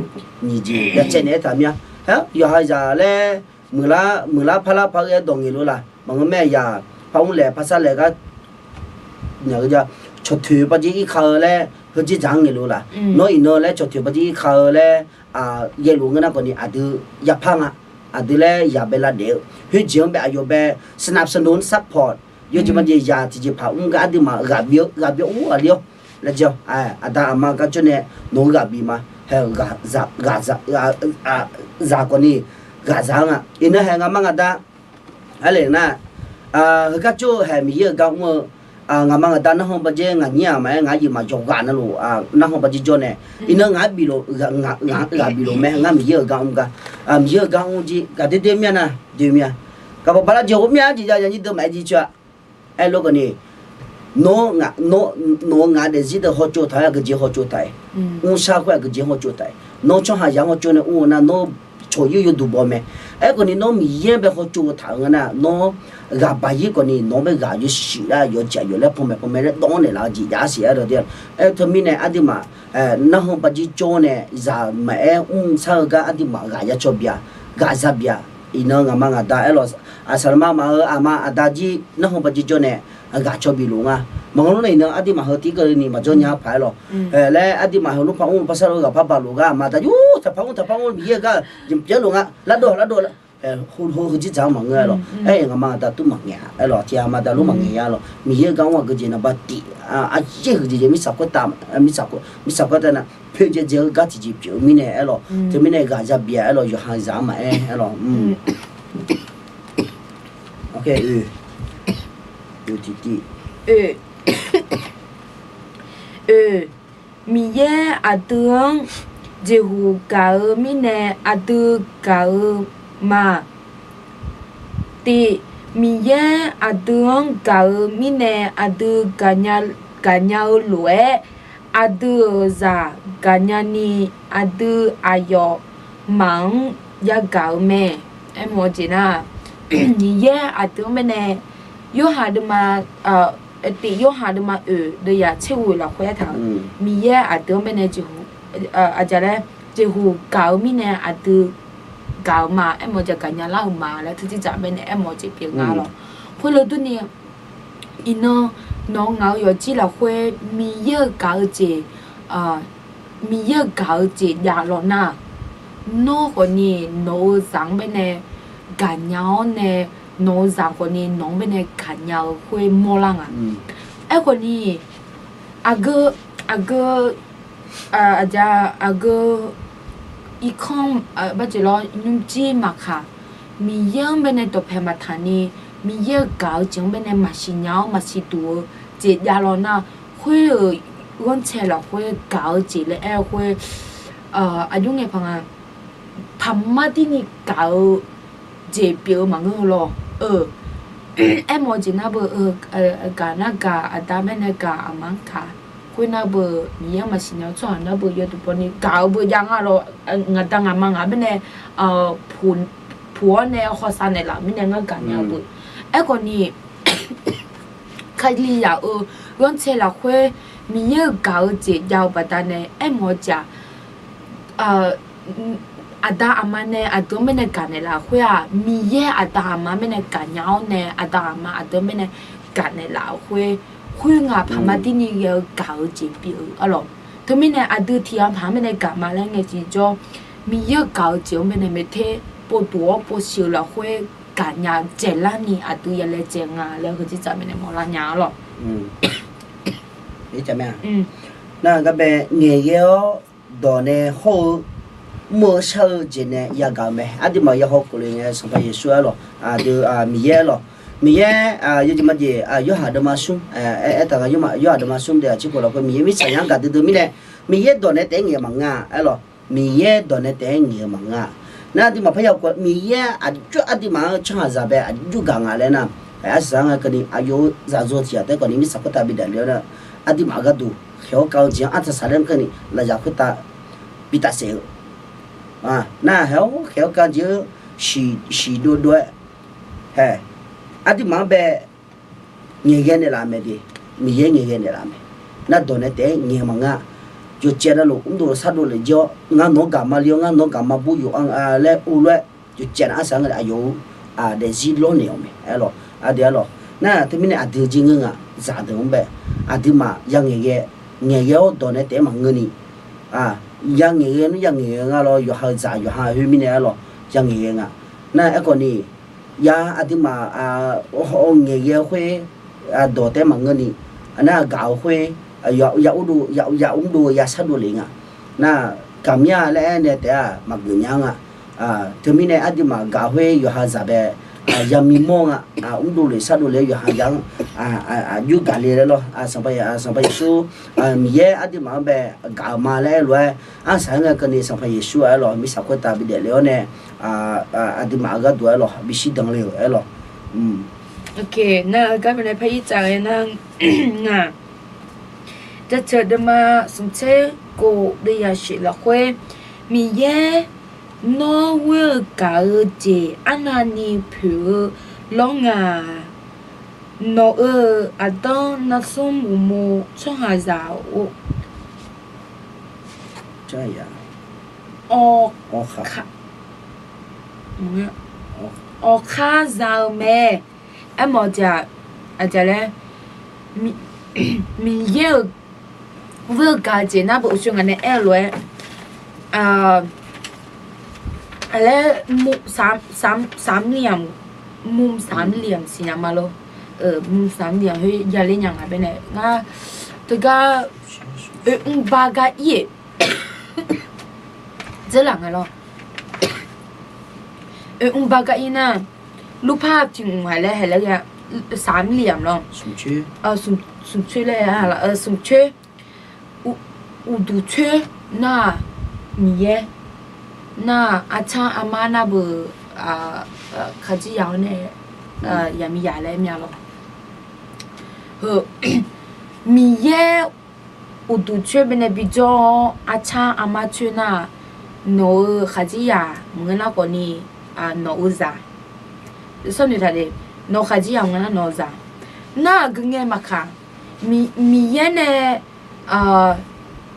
nyiq jeq yacaev naeq-aer taq mir-a. Hae, yawqha zaq laer muiqlar, muiqlar parlar par-eu-aer dawq ngaeqluf laf. Maqngeur mae, yaq par mr laeq par sar laeq gar, cawqtoeq baqjir irka-eu laer heujir dzaq-anr ngaeqluf laf. Nawr iqnan laer cawqtoeq baqjir irka-eu laer yaeluf ngeur nar khawfni aqdui yapar nga. Aqdui laer yaq bae lavdaef-eu khoerjeq-anr bae aqyawf bae สนับสนุน support yawjeq majeq yaq tiqjeqpaq mr gar aqduimaf ghaq bif-eu ghaq bif-awr ghaq le-awr laer jir-awr, aqda aqma gar jawr nae nawq-eu ghaq bif ma. Hae, ghaqzaq, ghaqzaq, zaq khawfni ghaqzaq-anr nga. Iqnan hae ngaqma ngaqda arle nar, heugar jawr-eu hae Miqyaer-euq gar mr-eu, ngaqma ngaqda narhaq baqjir ngaq nyir-aq maqaer ngaq yif maq yawqghaq navluf narhaq baqjir jawr nae, iqnan ngaq biflof, ghaq biflof mae. Ngar Miqyaer-euq gar mr gar, Miqyaer-euq gar mr jir gaqdoer doer mir-a nar doer mir-a. Gaqbaq bala jeq ghov mir-a jeq ya yanyir deuq maqaer jir coer-a. Aerlof khawfni, nawr, nawq-eu ngaq daefzir deuq hawtsov taq-aer aqgeujeq hawtsov taq-aer, mrshar khoer aqgeujeq hawtsov taq-aer, nawr tsawrhaqzaq hawtsov nae mr-eu nar nawr cawq-ir yawduq baw mae. Aerkhawfni nawr Miqyaer-anr bae hawtsov taq-eu nga nar, nawr ghaq baq-ir khawfni nawq-anr bae ghaq yawshuif shif lar yawjaq yawf laer panmaeq panmaeq laer dawv-anr naeqlaf-eu jeq jav siq aer-awr de. Aer teumirnae aqduimaf narhaq baqjir jawr nae zaq maqaer mr shar-eu gar aqduimaf ghaq ya caw bif-a, ghaq za bif-a. Iqnan ngaqma ngaqda aerlawq, aqsaqlaqma maf-euq aqma aqda jir narhaq baqjir jawr nae ghaq caw bifluf nga. Maqngeur nar iqnan aqduimaf heu tirkeuv ni maqjawr nya paq aerlawq. Laer aqduimaf heu lurpar mr lurpar sar lof ghaq par baq lof gar aqma aqda jir taqpar mr taqpar mr Miqyaer-euq gar jeq pyeuf lof nga, lar dawq lar dawq heu heujir dzaq-anr maqngeur aerlawq. Aer-iq ngaqma aqda tmr maqngaeq-a aerlawq, tiq aqma aqda lur maqngaeq ya lawq. Miqyaer-euq gar mr-aq geujeq naqba tiq, aqyaer huiqdzaeq dzaeq mirtsaq khoertav, mirtsaq khoertav nar poeqdzaeq dzaeq-eu gar tiqjeq pyeuf-eu mirnae aerlawq. Teumirnae ghaq za bif-a aerlawq, yawqha zaq-anr maqaer aerlawq. Oe, Miqyaer aqdui-anr jeqhuq gaq-eu mirnae aqdui gaq-eu ma. Tiv, Miqyaer aqdui-anr gaq-eu mirnae aqdui gaqnya-eu lof-aer, aqdui-euq zaq gaqnya ni aqdui aqyawfmaf-anr yagaq-eu mae. Aermawf-eu jeq nar, Miqyaer aqdui-anr baenae, Yorhaq deuvma, tiv Yorhaq deuvma oeq deuvyaq tser ghoeq lafkhoer aertaq-euq, Miqyaer aqdui-anr baenae jeqhuq, aqja laer jeqhuq gaq-eu mirnae aqdui gaq-eu ma. Aermawf-eu jeq gaqnya lar-euq ma laer teutirdzaq baenae aermawf-eu jeq pyeuf nga lawq. Khoerlof durni, iqnan nawq-eu ngaq-eu yawqjir lafkhoer Miqyaer-euq gaq-eu jeq, Miqyaer-euq gaq-eu jeq jav lawq nar, nawr khawfni nawq-eu zaq-anr baenae gaqnya-awr nae, nawq-eu zaq khawfni nawq-anr baenae gaqnya-eu khoer mawrlar nga. Aerkhawfni, aqgeu, aqgeu, aqja, aqgeu irkanr, barjeq lawr nymrjir maqkaq, Miqyaer-anr baenae dawqpae maqtaq ni, Miqyaer-euq gaq-eu jeq-anr baenae maqsiq nya-awr maqsiq duq-eu jeq jav lawq nar, khoer-euq ghanrcae lafkhoer gaq-eu jeq laer aer-eu khoer, aqjox ngae paq nga, paqmar dirni gaq-eu jeq pyeuf-eu maqngeur-eu lawq. Aermawf-eu jeq nar beu, gaq nar gaq, aqda baenae gaq, aqma-anr gaq, khoernar beu Miqyaer-anr maqsiq nya-eu tsawrhaq nar beu yawduq bawni gaq-eu beu jav nga lawq. Ngaqda ngaqma ngaq baenae puq-awr nae hawsav naeqlaf-euq mirnae ngar gaqnya-eu beu. Aerkhawfni, Kalizaq-euq ghanrcae lafkhoer Miqyaer-euq gaq-eu jeq jav-eu baqdanae aermawf-eu jeq-aq, aqda aqma nae aqdui-anr baenae gaqnaeq laf-euq khoer-aq, Miqyaer aqda aqma mirnae gaqnya-awr nae aqda aqma aqdui-anr baenae gaqnaeq laf-euq khoer, khoer ngaq paqma dirni ghae-eu gaq-eu jeq pyeuf-eu arlawq. Teumirnae aqdui tiqghaq paq-anr baenae gaq ma laer ngae tiqjawr, Miqyaer-euq gaq-eu jeq-anr baenae maeqter povduq-awr povsiq-eu lafkhoer gaqnya dzaeqlarni aqdui yalaejae nga laer heudzirdzaq maeqnaeq mawrlar nya arlawq. Nar garbae ngaeqghae-awr dawq nae hawr-eu mr-eu shar-eu jeq nae yagaq-eu mae. Aqduimaf yahaw keuvle ngae Sanqpaq Yeqsur arlawq, aqdui Miqyaer arlawq, Miqyaer yawjeq majeq Yorhaq deuvma smr aertaq nga, Yorhaq deuvma smr deuq aqcir khof lafkhoer Miqyaer mirtsaqnya-anr gaqdui dui mirnae, Miqyaer dawq nae taef-aer ngaeq-eu maqngeur-a arlawq. Miqyaer dawq nae taef-aer ngaeq-eu maqngeur-a. Nar aqduimaf parya khof Miqyaer aqjox aqduimaf-anr tsawrhaqzaq bae aqjox gaq nga laer nar, arsaq-anr nga keuvni aqyawf-eu zaqyo tiq ghaq taef-aer khawfni mirtsaq khoertav bi daefle-awr nar, aqduimaf gharduq khaeq-awr kav-eu jeq-anr artaq saq laer keuvni lafyaq khoertav bi tafsaef-eu nar, hae-awr khaeq-awr kav jeq-anr shiq dovdov-aer, hae, aqduimaf-anr bae ngaeqghae naeqlaf mae de. Miqyaer ngaeqghae naeqlaf mae. Nar dawq nae taef-aer ngaeq-eu maqngeur-a. Yawqjeq navluf mrdov sardov lef jir-awr ngar nawq-anr gaqma le-awr ngar nawq-anr gaqma bur yuf-a laer uvlof-aer Yawqjeq nar arsaq-anr ngeur nae aqyawf-eu daefzir lawrnaeq-awq mae aerlawq. Aqdui aerlawq. Nar teumirnae aqdui jeq ngeur nga, zaqdeuq-anr bae aqduimaf ya ngaeqghae, ngaeqghae-awr dawq nae taef-aer maqngeur ni, ya ngaeqghae nmr ya ngaeqghae nga lawr, yawqha-eu zaq yawqha khoermirnae aerlawq, ya ngaeqghae nga. Nar aerkhawf ni, ya aqduimaf ngaeqghae-eu khoer, dawq taef-aer maqngeur ni, nar gaq-eu khoer, ya urdov, ya mrdov-eu ya shardov lef nga. Nar gaqmya laer aer nae taef-aq maqgeuf nya nga. Teumirnae aqduimaf gaq khoer yawqha zaq bae ya mimawr nga. Mrdov lef shardov lef-awr yawqha ya-anr aqjox gaq le laer lawr. Sanqpaq Yeqsur, Miqyaer aqduimaf-anr bae gaq-eu ma laer aer lof-aer, arsaq-aer ngae keuvni Sanqpaq Yeqsur aerlawq, mirtsaq khoertav bidaef le-awr nae aqduimaf-eu gharduq aerlawq, bishir dan le-euq aerlawq. Nar-eu gar mirnae par ir tsaf ghae nar, nga, jaceuq deuvma smqtser kof deuv yashif lafkhoer, Miqyaer, nawr ghoer-eu gaq-eu jeq arnavni poeq-eu lawr nga. Nawq-euq aqdanr narsmr uqmov tsawrhaqzaq-or, awq, awqkhar za-eu mae. Aermawf-eu jeq-aq, aqjeq laer, Miqyaer-euq ghoer-eu gaq-eu jeq nar, beu uqshoe ngaq nae aer-eu lof-aer, laer, สามเหลี่ยม มุมสามเหลี่ยม siqnya ma lor. มุมสามเหลี่ยม khoer yaler nya nga baenae ngar teugar, oe mrbar gar ir-eq, dzeurlaf nga lor. Oe mrbar gar ir nar, รูปภาพ tiq mq haq laer haeq laer ya, สามเหลี่ยม lawr, smq coer laer, smq coer, uqduq coer nar-aq, Miqyaer nar-aq, arcar armar nar beu, khaqdzerzaq-awr nae yaqmiqzaq laer mya lawr. Heu, Miqyaer uqduq coer baenae bijawr-awr, arcar armar coer nar-aq, nawq-euq khaqdzerzaq maqngeur nar khawfni, nawq-euq zaq, nawq-euq khaqdzerzaq maqngeur nar nawq-euq zaq nar-aq, geu ngae maqkaq, Miqyaer nae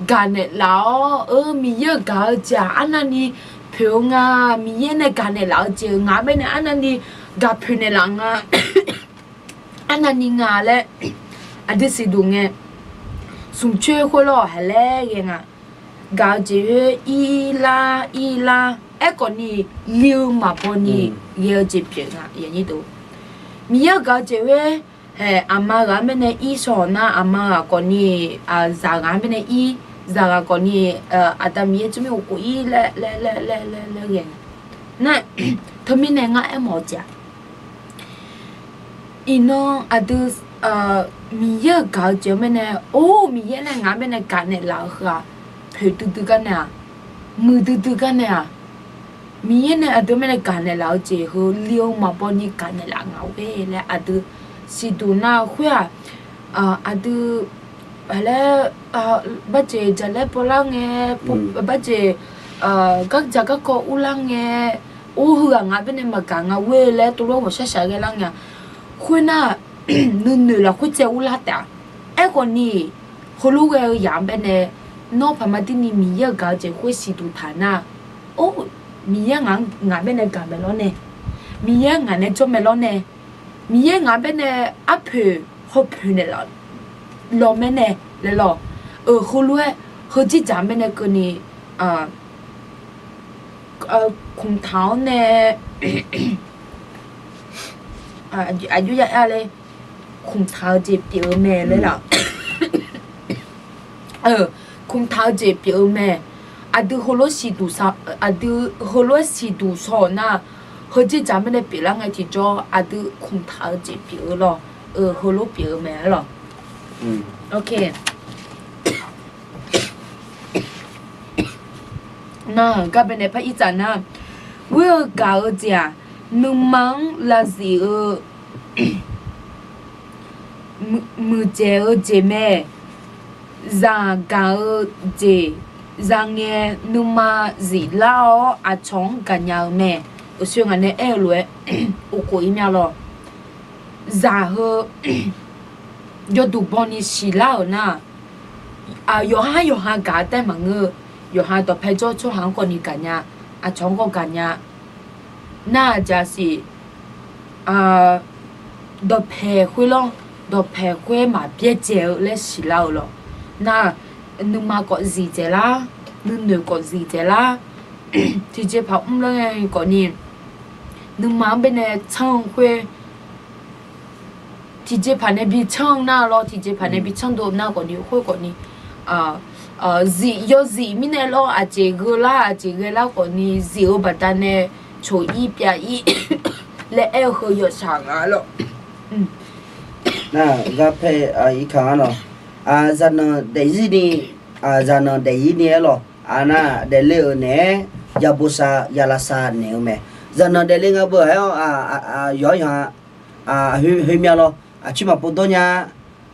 gaqnaeq laf-awr, eu, Miqyaer-euq gaq-eu jeq-aq arnavni poeq-eu nga. Miqyaer nae gaqnaeq laf-eu jeq-euq ngaq-anr baenae arnavni gaq poeq naeqlaf nga, arnavni nga laer aqdui siqduq ngae, smq coer khoerlawr haeq laer ghae nga. Gaq-eu jeq khoer irlar irlar aerkhawfni, li-eu maqbawni ghae-eu jeq pyeuf nga. Miqyaer-euq gaq-eu jeq khoer, aqma ghaq-anr baenae ir shaw-awq nar, aqma ghaq khawfni, zaq ghaq-anr baenae ir, zaq ghaq khawfni, Aqda Miqyaer tsawrmyanr uqkhof ir laer laer laer laer laer ghae nga. Nar, teumirnae ngar aermawf-eu jeq-aq, iqnan aqdui, Miqyaer-euq gaq-eu jeq-anr baenae, or, Miqyaer nae ngaq-anr baenae gaqnaeq laf-eu heu-aq, poeq duidui gar nae-aq, muiqdui dui gar nae-aq, Miqyaer nae aqdui-anr baenae gaqnaeq laf-eu jeq heu li-eu maqbawni gaqnaeq laf nga-or laer aqdui siqduq nar-eu khoer-aq, aqdui, laer, barjeq jaqlaer pawlar ngae, barjeq, gardzaq garkawv urlar ngae, or, heughaq ngaq-anr baenae maqgaq nga ghoe laer tov lof ghawqshaq shaq ghae lar ngae-aq, khoernar, nuinoeq lafkhoer caev urlar taef-a. Aerkhawfni, heulof ghae-eu yaq-anr baenae, nawr paqma dirni Miqyaer-euq gaq-eu jeq khoer siqduq taq nar, or, Miqyaer ngaq-anr ngaq baenae gaq mae lawr nae, Miqyaer ngaq nae jawr mae lawr nae, Miqyaer ngaq baenae arpoeq hawpoeq naeqlaf lawq mae nae laer lawq. Euq heulof-aer heudzerdzaq mae nae keuvni, kmqtaq-awr nae, aqjox ya aer-a le, kmqtaq-eu jeq pyeuf-eu mae laer lawq. Kmqtaq-eu jeq pyeuf-eu mae. Aqdui heulof siqduq, aqdui heulof-aer siqduq shaw-euq nar, heudzerdzaq mae nae pyeuflar ngae tiqjawr aqdui kmqtaq-eu jeq pyeuf-eu lawq. Heulof pyeuf-eu mae lawq. Nar-euq gar baenae par irtsaq nar, ghoer-eu gaq-eu jeq-aq, nuima-anr lavzif-eu muiqdzaeq-eu jeq mae. Zaq gaq-eu jeq za ngae nuima ziflar-awr aqcawq-anr gaqnya-eu mae. Uqshoe ngaq nae aer-eu lof-aer, uqkhof ir mya lawq. Zaq heu yawduq bawni siqlar-euq nar, yawqha yawqha gaq-eu taef maqngeur-eu, yawqha dawqpae jawr tsawrhaq-anr khawfni gaqnya, aqcawq-anr khawf gaqnya. Nar-aq jaqsiq, dawqpaeq khoer lawr, dawqpaeq khoer maqbyaerdzae-eu laer siqlar-eu lawr. Nar-aq, nuima khawf zif dzaeqlar, nuinoeq khawf zif dzaeqlar, tiqjeqpaq mrlar ngae khawfni, nuima-anr baenae tsanr-eu khoer, tiqjeqpaq nae bi tsanr nar lawr, tiqjeqpaq nae bi tsanr dov nar khawfni, khoer khawfni, zif yawzif mirnae lawr, aqjeq gheurlar aqjeq ghaelar khawfni, zif-eu baqdanae coq-ir pyav-ir laer aer-eu heu yawshaq nga lawr. Nar-aq, garpae irkaq-anr lawr, zaqnanq daefzir ni, zaqnanq daefzir ni aer lawr, nar-aq, daefle-euq naeq-aer ya bosav ya lavsav naeq-eu mae. Zaqnanq daefle nga beu-aer-awr, yawq-awr yawq-a, khoermyav lawr, aqcuir maqpov dawr nya,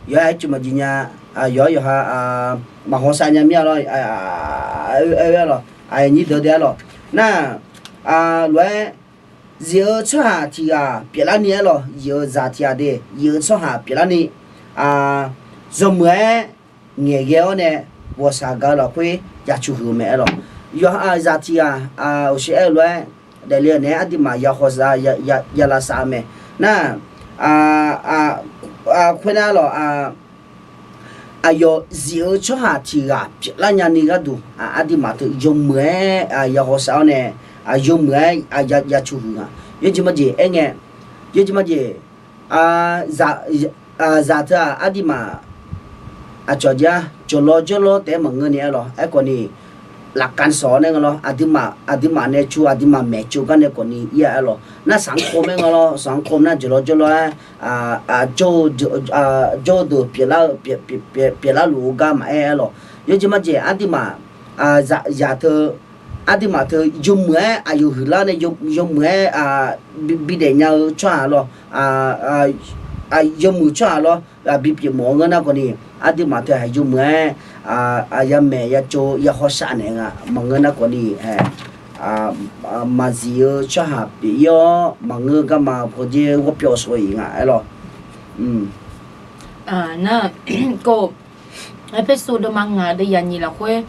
yawq-aer aqcuiv maqjeq nya, yawq-awr yawq-a, maqhaw sav nya mir-a lawr, aer-aer lawr, aqnyir deuq dae-ar lawr. Nar-aq, lof-aer, zif-eu tsawrhaq tiq ghaq pyeuflarni aer lawr, zif-eu zaq tiq ghaq de, zif-eu tsawrhaq pyeuflarni, yawmuiq-aer ngaeqghae-awr nae ghawqshaq gaq-eu lafkhoer ya cu huiq-eu mae aer lawr. Yawqha zaq tiq ghaq, uqshoe aer-eu lof-aer, daefle-eu naeq-aer aqduimaf ya haw sav, ya lavsav-eu mae. Nar-aq, khoernar lawr, aqyawf zif-eu tsawrhaq tiq ghaq pyeuflar nyani gharduq, aqduimaf teu yawmuiq-aer ya haw sav-awr nae, yawmuiq-aer ya cu huiq-a. Yawjeq majeq aerngae, yawjeq majeq, zaq teu-aq aqduimaf aqcawq jeq-a, jawqlawr jawrlawr taef-aer maqngeur ni aer lawr. Aerkhawfni, lafkaf sawq-awr nae nga lawr, aqduimaf nae cu, aqduimaf maeqtsov gar nae khawfni ir-a aer lawr. Nar saq-anr khov mae nga lawr, saq-anr khov nar jawqlawr jawrlawr-aer, jawr-eu deuq pyeuflar-eu, pyeuflar luf-eu gar maqaer aer lawr. Yawjeq majeq aqduimaf, zaq teu, aqduimaf teu yawmuiq-aer aqyawf huiqlar nae, yawmuiq-aer bidaef nya-eu tsawrhaq lawr, yawmuiq tsawrhaq lawr, bi pyeufmawf-eu ngeur nar khawfni, aqduimaf teu-aq yawmuiq-aer ya maeq ya tsov ya hawsav naeq nga maqngeur nar khawfni, maqzif-eu tsawrhaq pyeuf-ir-awr maqngeur garma pawdzer ghawrpyawv shawq-iq nga aer lawr. Nar, Erpersu deuvma ngaq deuv yaqnyiq lafkhoer,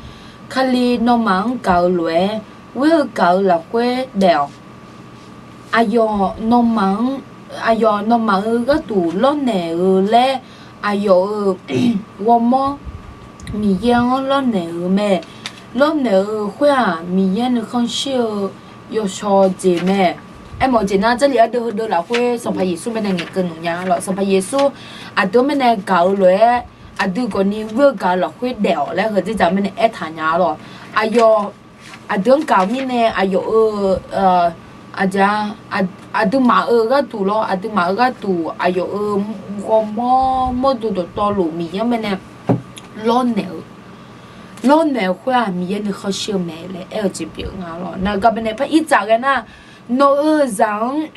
Kali nawmaf-anr gaq-eu lof-aer, ghoer-eu gaq-eu lafkhoer daef-awq. Aqyawf nawmaf-anr, aqyawf nawmaf-euq gharduq lawrnaeq-eu laer, aqyawf-euq ghawrmawr Miqyaer-anr lawrnaeq-eu mae. Lawrnaeq-eu khoer-aq, Miqyaer nuikhanr shir-eu yawshaw jeq mae. Aermawf-eu jeq nar, Jarlif ardeuv heudeuv lafkhoer Sanqpaq Yeqsur baenae ngaeqkeuv noeq nya lawr. Sanqpaq Yeqsur aqdui-anr baenae gaq-eu lof-aer, aqdui khawfni ghoer-eu gaq-eu lafkhoer daef-awq laer heudzerdzaq baenae aertaq nya lawr. Aqyawf aqdui-anr gaq-eu mirnae aqyawf-euq, aqduimaf-euq gharduq lawr, aqduimaf-euq gharduq aqyawf-euq ghawrmawr mawrdo dawqtawvluf Miqyaer-anr baenae lawrnaeq-eu, lawrnaeq-eu khoer-aq Miqyaer nuikhanr shir-eu mae laer aer-eu jeq pyeuf nga lawr. Naqgaq baenae par irtsaf ghae nar, nawq-euq zaq-anr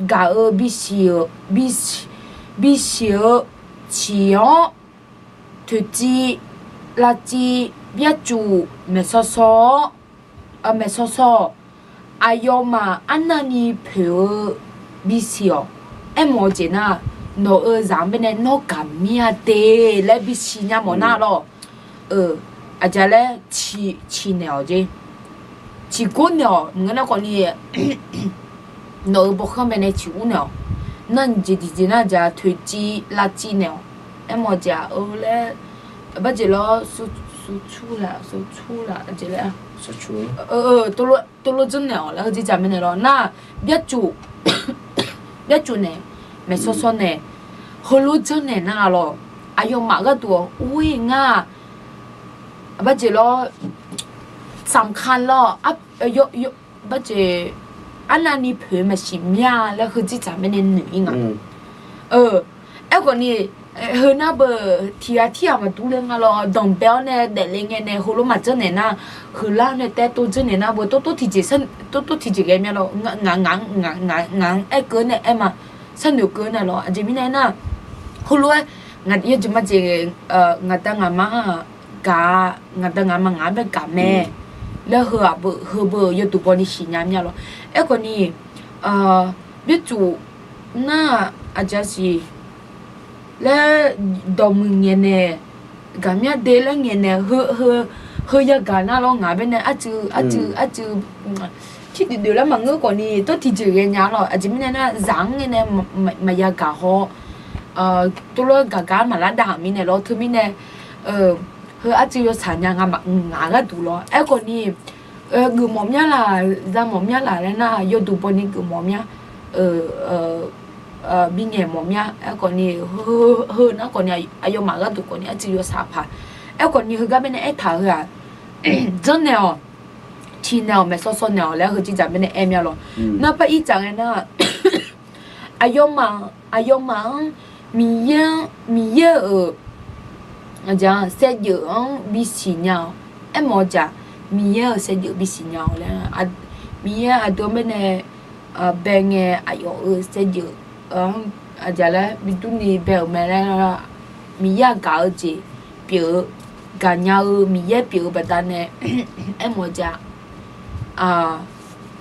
gaq-eu bisiq-eu, bisiq-eu ciq-awr, toeqciv, lavciv, byavcuf maeqshaw shaw-awr, maeqshaw shaw-awq. Aqyawfmaf arnavni poeq-eu bisiq-awq. Aermawf-eu jeq nar, nawq-euq zaq-anr baenae nawr gaq mir-a de laer bisiq nya mawf nar lawr. Aqjeq laer ciq naeq-awq jeq. Ciqgor naeq-awq maqngeur nar khawfni, nawq-euq bawkhanr baenae ciqgor naeq-awq. Nar jeq tiqjeq nar jeq-a toeqciv lavciv naeq-awq. Aermawf-eu jeq-aq laer, barjeq lawr, smrcur laf, smrcur laf jeq laer, tov lor janrnaeq-awq laer heudzerdzaq mirnae lawr nar, byavcuf, byavcuf naeq, maeqshaw shaw naeq, heulof janrnaeq nar lawr, aqyawfmaf gharduq-awq ur-ir ngar-aq, barjeq lawr, samqkar lawr, barjeq arnavni poeq maqsiq mya laer heudzerdzaq mirnae noeq-ir nga. Aerkhawfni, heu nar beu tiq ghaq tirghaq maqdur le nga lawr, danqbae-awr nae daefle ngae nae heulof maqjanrnaeq nar, heular-awr nae taev tov janrnaeq nar beu tov tov tiqjeq, tov tov tiqjeq ghae mya lawr, ngaq, ngaq-anr aerkeuv nae aer ma, sharnoeq keuv nae lawr. Aqjeq mirnae nar, heulof-aer, yawjeq majeq, ngaqda ngaqma gaq, ngaqda ngaqma ngaq-anr bae gaq mae laer heu-aq beu, heu beu yawduq bawni siqnya mya lawr. Aerkhawfni, byavcuf nar-aq aqjeq siq laer dawqmuiq ngaeqnaeq, gaqmya de laer ngaeqnaeq, heu yagaq nar lawr ngaq baenae arcuiv arcuiv arcuiv Tiqdoeq doeq laer maqngeur khawf ni, tawr tiqjeq ghaenya lawr. Aqjeq mirnae nar, zaq-anr ngae nae maqya gaq haw-awr, tawvlof-aer gaq gar maqlar dav-euq mirnae lawr. Teumirnae, heu arcuiv yawshaq nya nga, ngaq gharduq lawr. Aerkhawf ni, geufmawf mya laq, za mawf mya laq laer nar, yawduq baw ni geufmawf mya, bingaeq mawf mya. Aerkhawf ni, heu nar khawf ni, aqyawfmaf gharduq khawf ni arcuiv yawshaq paq. Aerkhawf ni heugar baenae aertaq-eu heu-aq, janrnaeq-awq, tiqnaeq-awq, maeqsawsawv naeq-awq laer heujeq dzaq baenae aer mya lawr. Narpar ircaf ngae nar, aqyawfmaf, aqyawfmaf-anr Miqyaer-anr, Miqyaer-euq saevdzeuf-anr bisiq nya-awq. Aermawf-eu jeq, Miqyaer-euq saevdzeuf bisiq nya-awq laer, Miqyaer aqdui-anr baenae bae ngae, aqyawf-euq saevdzeuf-anr aqjeq laer bi durni bae-euq mae laer, Miqyaer-aq gaq-eu jeq pyeuf-eu, gaqnya-eu Miqyaer pyeuf-eu baqdanae, aermawf-eu jeq-aq,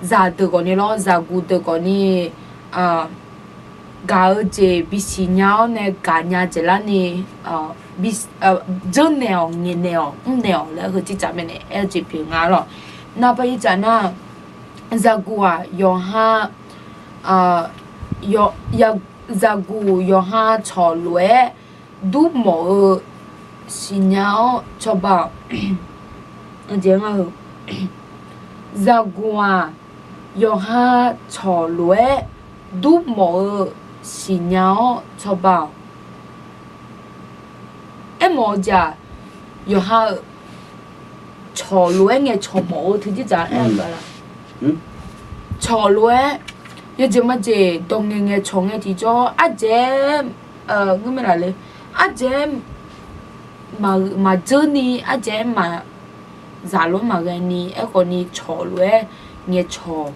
zaqdeuq khawf ni lawr, zaqguq deuq khawf ni, gaq-eu jeq bisiq nya-awr nae gaqnya jeq larni, janrnaeq-awq, ngaeqnaeq-awq, mrnaeq-awq laer heujeq dzaq baenae aer-eu jeq pyeuf nga lawr. Narpar ircaf nar, zaqguq-aq yawqha, zaqguq yawqha cawq lof-aer durmawf-eu siqnya-awr cawba-awq. Zaqguq-aq yawqha cawq lof-aer durmawf-eu siqnya-awr cawba-awq. Aermawf-eu jeq-aq, yawqha-euq cawq lof-aer ngaeqcawq mawf-eu teujeq dzaq-aer aer-eu bala. Cawq lof-aer yawjeq majeq dawq ngaeq ngaeqcawq ngae tiqjawr ardzaeq-aer, ngeur mae laf le, ardzaeq-aer maqdzeur ni, ardzaeq-aer maqzaq lof-aer maqghae ni, aerkhawf ni cawq lof-aer ngaeqcawq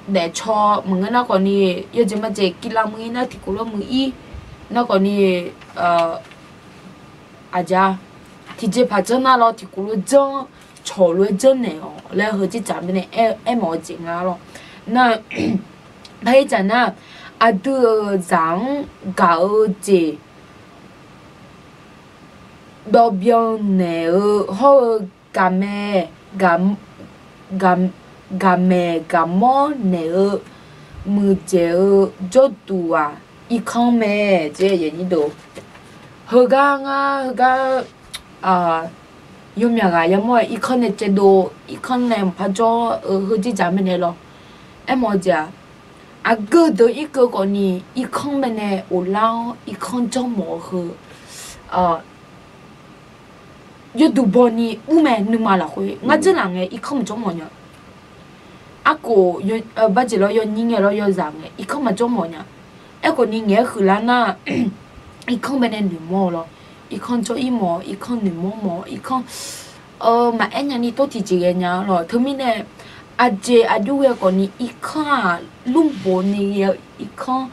daefcaw maqngeur nar khawf ni, yawjeq majeq kivlav muiq-ir nar tiqkawv lof muiq-ir nar khawf ni, aqjeq-a, tiqjeqpaq janr nar lawr, tiqkawv lof janr, cawq lof-aer janrnaeq-awq laer heujeq dzaq baenae aermawf-eu jeq nga lawr. Nar, paercaf nar, aqdui-euq zaq-anr gaq-eu jeq dawvbyan naeq-eu hawr-eu, gaqmae, gaqmaeq gaqmawr naeq-eu muiqdzaeq-eu jawrduq-aq, irkanr mae. Heugar ngar heugar yawmyaq ghaq yamawr-aer irkanr nae caevdov, irkanr nae maqpar jawr-eu heujeq dzaq baenae lawr. Aermawf-eu jeq-aq, aqgeu deuq irkeuv khawf ni irkanr baenae of lar-awr irkanr janrmawf-eu heu yawduq baw ni mr mae. Nuima lafkhoer ngar janrlaf ngae irkanr maqjawr mawf nya. Arkhof, barjeq lawr yawnyir ngae lawr yawzaq ngae irkanr maqjawr mawf nya. Aerkhawf ni ngaeq-aer huiqlar nar, irkanr baenae noeqmawr-eu lawr. Irkanr jawr-ir mawf, irkanr noeqmawr mawf, irkanr maqaer nyani tawr tiqjeq ghaenya lawr. Teumirnae aqjeq aqjox ghae khawf ni irkanr-aq lmrbof ni ghae-eu irkanr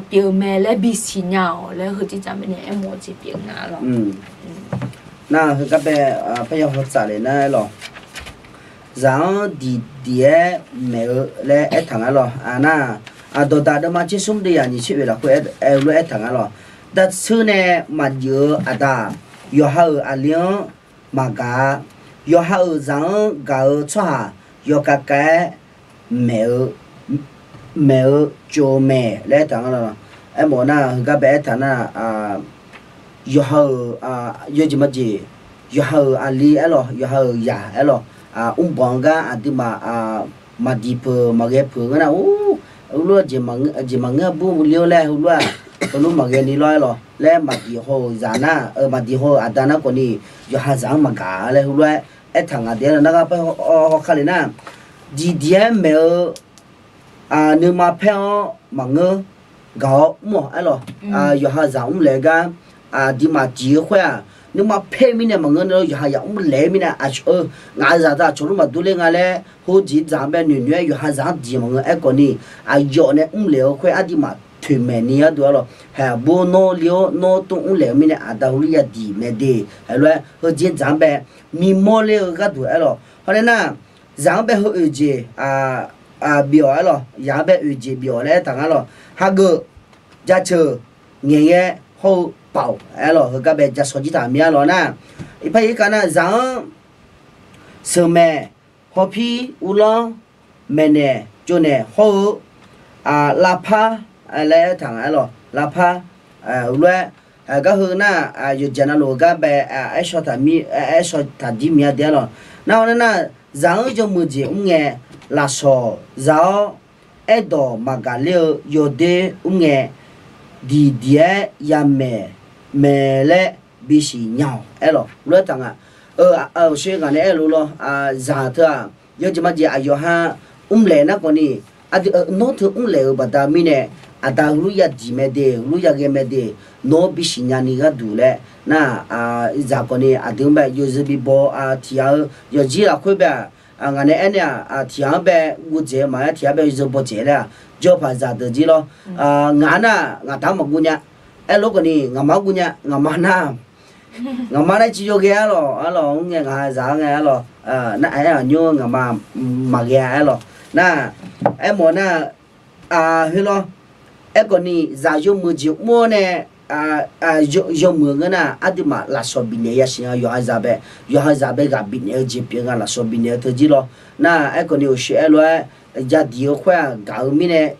pyeuf-eu mae laer bisiq nya-awq laer heujeq dzaq baenae aermawf-eu jeq pyeuf nga lawr. Nar heugar bae, parya hawtsaf le nar lawr. Zaq-anr diqdiq-aer maeq-eu laer aertaq nga lawr. Aqnar, aqdawqdaq deuvma tser smr deuv yaq nyiq tser oeq lafkhoer aer-eu lof-aer aertaq nga lawr. Darseur nae maqjeuf-eu aqda, yawqha-euq aqli-anr maqgaq-a. Yawqha-euq zaq-anr gaq-eu tsawrhaq yawkhav khav-aer maeq-eu, maeq-eu tsov-eu mae laer aertaq nga lawr. Aermawf nar heugar bae aertaq nar, yawqha-euq, yawjeq majeq, yawqha-euq aqli aer lawr, yawqha-euq yaq aer lawr, mrbanq-eu gar aqduimaf maqdiq peuq maqghae peuq ngeur nar, heulof-aer jeq maqngeur bur le-awr laer heulof-aq, heulof maqghae ni lawr aer lawr laer maqdiq haw-euq zaq nar, maqdiq haw-euq aqda nar khawf ni, yawqha zaq-anr maqgaq laer heulof-aer aertaq nga de aer lawr. Nar gar paer hawkar le nar, diqdiq-aer maeq-eu nuima paer-awr maqngeur, gaq-awr mr-awq aer lawr. Yawqha zaq mrlaeq-eu gar, aqduimaf diq-eu khoer-aq, nuima paer-eu mirnae maqngeur nar, yawqha yaq mrlaeq-eu mirnae, ngaq-euq zaqdeuq aqcawq lmr maqdur ler nga laer, heujeq dzaq-anr bae noeqnoeq-aer yawqha zaq-anr diq maqngeur. Aerkhawf ni, aqyawf nae mrlaeq-eu khoer aqduimaf toeqmaeq ni gharduq aer lawr. Haeq aqbur nawr le-awr nawr tov mrlaeq-eu mirnae, aqda heulof yadiq mae de. Heulof-aer heujeq dzaq-anr bae mirmawr ler-eu gharduq aer lawr. Hawr nae nar, zaq-anr bae heu oeq jeq bif-awq aer lawr, yaq-anr bae oeq jeq bif-awq laer aertaq nga lawr. Hageuf, jaceuq, ngaeqghae hawr-eu paf-awq aer lawr. Heugar bae ja shawq jir taq mir-a lawr nar, iqpar iqkar nar zaq-anr sheuqmaeq hawpir uvlanr maeqnaeq tsovnaeq hawr-eu, lavpar laer aertaq nga aer lawq. Lavpar lof-aer gar heu nar, yawqjeq navluf-eu gar bae aer, aer shaw taqdir miq-a de aer lawq. Nar-awr nar nar, zaq-anr yawmuiq jeq mr ngae, lafsawq za-awr aerdawq maqgaq ler-eu yawdoer mr ngae, diqdiq-aer yamaeq mae laer bisiq nya-awq aer lawq. Lof-aer taq nga. Uqshoe ngaq nae aer luf lawr, zaq teu-aq, yawjeq majeq aqyawf ha mrlaeq nar khawf ni, aqdui nawr teu mrlaeq-euq baqda mirnae, aqda heulof ya diq mae de, heulof ya ghae mae de, nawr bisiq nyani gharduq laer nar, zaq khawf ni aqdui-anr bae yawzeu bibaw-a tiq ghaq-eu yawqjir lafkhoer bae-aq, ngaq nae aernaeq-aq, tiq ghaq-anr bae guvdzaeq-eu maqaer, tiq ghaq bae yawzeu bawdzaeq laer-aq, jawrpaq zaq deuq jir lawr. Ngaq nar ngaq da-anr maqguv nya. Aerlof khawf ni ngaqma-anr guv nya, ngaqma nar ngaqma nar civ yawghae-ar lawq, ar lawq, mr ngae ngaq zaq-ar ngae ar lawq, nar aer aqnymr ngaqma maqghae-a aer lawq. Nar, aermawf nar, khoerlawr, aerkhawf ni zaq yawmuiq jeq mr-awr nae, yawmuiq-eu ngeur nar, aqduimaf lafsawq bifnaeq yasiq nga, yawqha zaq bae, yawqha zaq bae ghaq bifnaeq-eu jeq pyeuf nga, lafsawq bifnaeq-eu teu jir lawr. Nar, aerkhawf ni uqshoe aerlof-aer, yadiq-eu khoer-aq gaq-eu mirnae,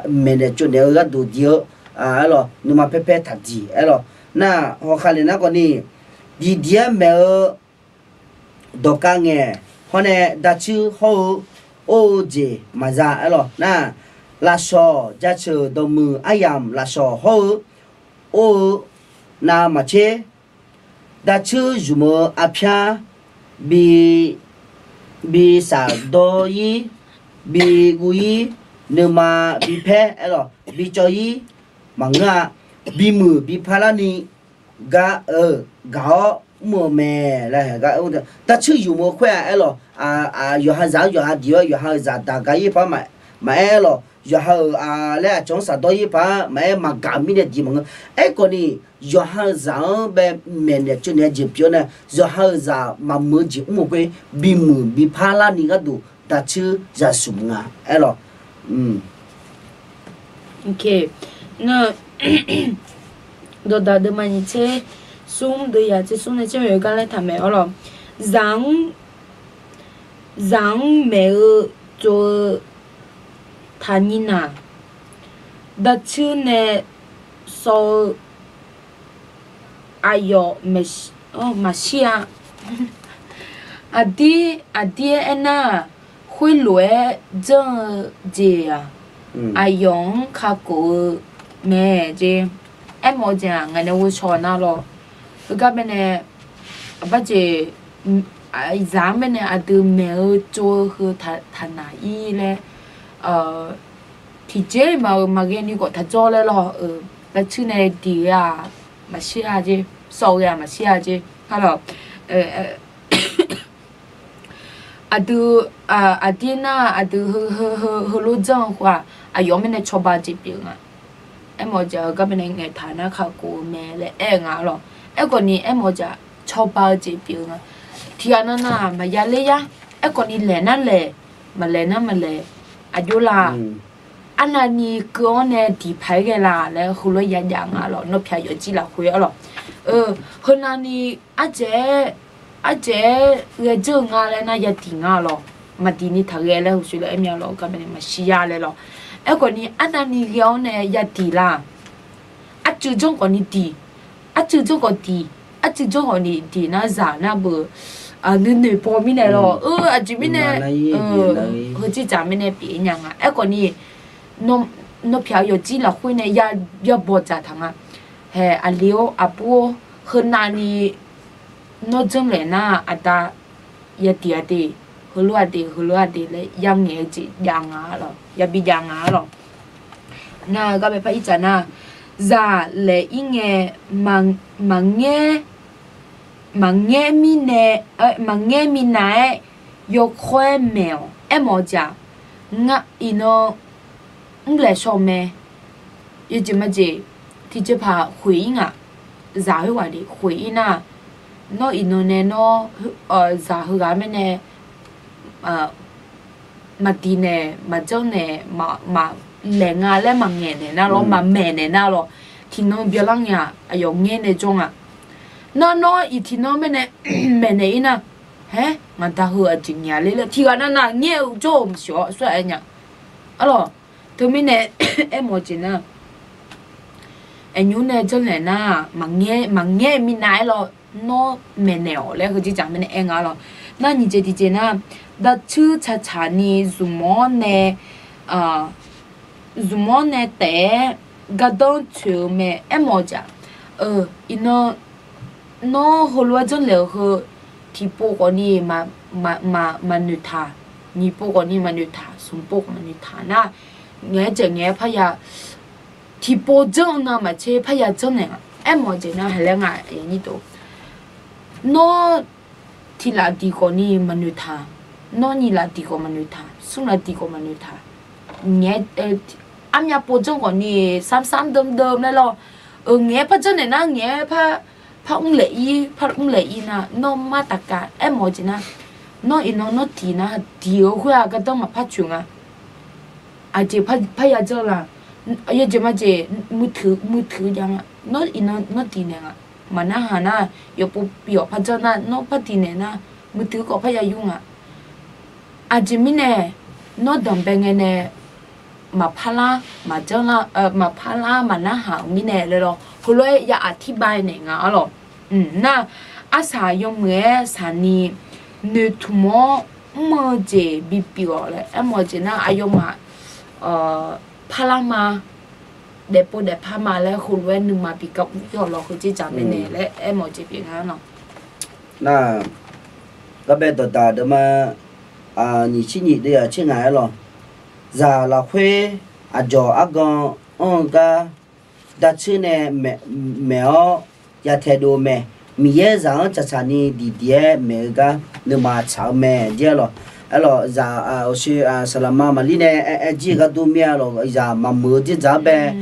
maeqnaeq tsovnaeq-eu gharduq diq-eu, aer lawq, nuima paerpaer taqdiq aer lawq. Nar, hawkhav naeq nar khawf ni, diqdiq-aer maeq-eu dawqkav ngaeq hawr nae dacuir hawr-eu or-eu jeq maqza aer lawq. Nar, lafsawq jaceuq dawqmuiq aryamq lafsawq hawr-eu or-eu navmaqtser, dacuir zmq-eu arpyar bi, bi shafdawr-ir, bi guv-ir, nuima bi paer aer lawq, bi cawv-ir maqngeur-a, bimuiq bi parlarni gar-eu gaq-awr mr-eu mae laer gar, dacuir zmq-eu khoer-aq aer lawq, yawqha zaq-anr yawqha diq-awr yawqha-euq zaq daq gar-ir par maqaer lawq, yawqha-euq laer aqcawq-anr shafdawr-ir par maqaer maqgaq mirnae diq maqngeur. Aerkhawf ni, yawqha-euq zaq-anr bae maeqnaeq tsovnaeq-eu jeq pyeuf-awr nae, yawqha-euq zaq maqmuiq-eu jeq mr-eu khoer bimuiq bi parlarni gharduq dacuir zaqsmq nga aer lawq. Nar, dawqdaq deuvma nyiq tser smr deuv yaq tser smr nae tser-eu gar laer taqmaeq-awr lawq. Zaq-anr, zaq-anr maeq-eu tsov-eu taqnyir naq, dacuir nae sawv-eu aqyawf maqshir-a. Aqdir, aqdir aernar-aq, khoerlof-aer janr-eu jeq-aq, aqyawf-anr kakhof-eu mae jeq. Aermawf-eu jeq-aq ngaq nae ghovshaw nar lawr. Heugar baenae, aqbar jeq, zaq-anr baenae aqdui maeq-eu tsov-eu heu taqnaq-ir laer, tiqjeq maqeuq maqghae ni khawf taqjawr laer lawr. Dacuir nae diq-eu-aq maqshir-a jeq, sawv-eu ghae-aq maqshir-a jeq. Arlawq, aqdui, aqdir nar aqdui heulof janr-eu khof-aq, aqyawf mirnae cawba-eu jeq pyeuf nga. Aermawf-eu jeq heugar baenae ngaeqtaq nar kakhof-eu mae laer aer-eu nga lawq. Aerkhawf ni aermawf-eu jeq cawba-eu jeq pyeuf-eu nga. Tiqghaq navnav maqya ler yar. Aerkhawf ni laeq nar laeq, maqlaeq nar maqlaeq, aqjox la. Arnavni keuv-awr nae diqpaq-aer ghae la laer heulof-aer yajav nga lawq. Nawr pyaq yawfjir lafkhoer arlawq. Heunavni ardzaeq-aer, ardzaeq-aer ghae dzeur-eu nga laer nar yadiq nga lawq. Maqdiq ni taqghae laer heusoeq laer aer mya lawq. Gar baenae maqshir ya laer lawq. Aerkhawf ni arnavni ghae-awr nae yadiq la. Arcuiv janr khawf ni diq, arcuiv janr khawf diq, arcuiv janr khawf ni diq nar zaq nar beu, nuinoeq paw mirnae lawr. Aqjeq mirnae, heujeq dzaq mirnae pyeuf nya nga. Aerkhawf ni, nawr pyaq-eu yawfjir lafkhoer nae ya bawdzaq taq nga. Hae, aqli-or, aqbur-or, heunavni nawr janrlaeq nar aqda yadiq aqde, heulof aqde, heulof aqde laer yangaeq-eu jeq jav nga lawq, yabi jav nga lawq. Nar-eu gar bae par ircaf nar, zaq laeq-ir ngae, maqngaer, maqngaer mirnae, maqngaer minav-aer yawkawr-aer maeq-awq. Aermawf-eu jeq-aq, ngar iqnan mrlaeq shaw mae. Yawjeq majeq tiqjeqpaq khoeq-ir nga. Zaq khoerghaq ni khoeq-ir nar, nawr iqnan nae nawr zaq heughaq mirnae maqdiq naeq maqjanr naeq maqlaeq nga laer maqngaeq naeq nar lawr, maqmaeq naeq nar lawr. Tiqnan byanlar ngae-aq aqyawf ngaer nae jawr nga. Nar nawr iq tiqnan mirnae maeqnaeq-ir nar, Haer, ngaqda heu aqjeq ngaeq-a ler laer tiqghaq navnav ngaer-eu jawr-euq maqsiq-awr sar-aer nya. Arlawq, teumirnae aermawf-eu jeq nar, aqnymr nae janrnaeq nar, maqngaer minav-aer lawr, nawr maeqnaeq-awq laer heujir jaq mirnae aer nga lawr. Nar nyiq jeq tiqjeq nar, davtsuir tsaqtsaq ni zmq-awr nae zmq-awr nae taef-aer gardanr tsoeq-eu mae. Aermawf-eu jeq-aq, iqnan nawr heulof-aer janrnaeq-euq heu, tiqpov khawfni maqnoeq taq, nyiq pov khawfni maqnoeq taq, smq pov khawf maqnoeq taq nar, ngaeq-aer jaeq ngaeq-aer parya tiqpov janr-eu navmaqtser parya janrnaeq nga. Aermawf-eu jeq nar haqlaer nga, nawr tiq laf diq khawfni maqnoeq taq, nawr nyiq laf diq khawf maqnoeq taq, smr laf diq khawf maqnoeq taq. Ngaeq-aer, armyav pov janr khawfni samrsar dmdm laer lawr. Ngaeq-aer par janrnaeq nar ngaeq-aer par mrlaeq ir, par mrlaeq ir nar nawr mar taqkav. Aermawf-eu jeq nar, nawr iqnan nawr tiq nar diq-eu khoer-aq gardanr maqpar tsoeq nga. Aqjeq parya janr la, yawjeq majeq muiq teuq jav nga. Nawr iqnan nawr diq naeq nga. Maqnarhaq nar, yawqpov yawq par janr nar nawr par diq naeq nar, muiq teuq khawf parya yur nga. Aqjeq mirnae nawr danqbae ngae nae maqpar lar, maqjanr lar, maqpar lar maqnarhaq-euq mirnae laer lawr, heulof-aer ya aqtirbav naeq nga arlawq. Nar, arsaq yawmuiq-aer saqni noeqtmq-awr mr-eu jeq bipyeuf-awq laer aermawf-eu jeq nar, aqyawfmaf parlar ma, daefpov daefpar ma laer heulof-aer nuima bi gar mr-awq lawq, heujir jaq mirnae laer aermawf-eu jeq pyeuf nga lawq. Nar, garbae dawqdaq deuq ma, nyiq tser nyiq deuq-aq tser ngaq-aer lawq. Zaq lafkhoer aqdzawq argan anr-eu gar, dartser nae maeq-awr yataedov-eu mae. Miqyaer zaq-anr tsaqtsaq ni diqdiq-aer maeq-eu gar nuima tsaq-eu mae jir-aer lawq. Aerlawq zaq, saqlaqma maqlir nae aer jir-eu gharduq mir-a lawq, zaq maqmuiq-eu dzerdzaq-anr bae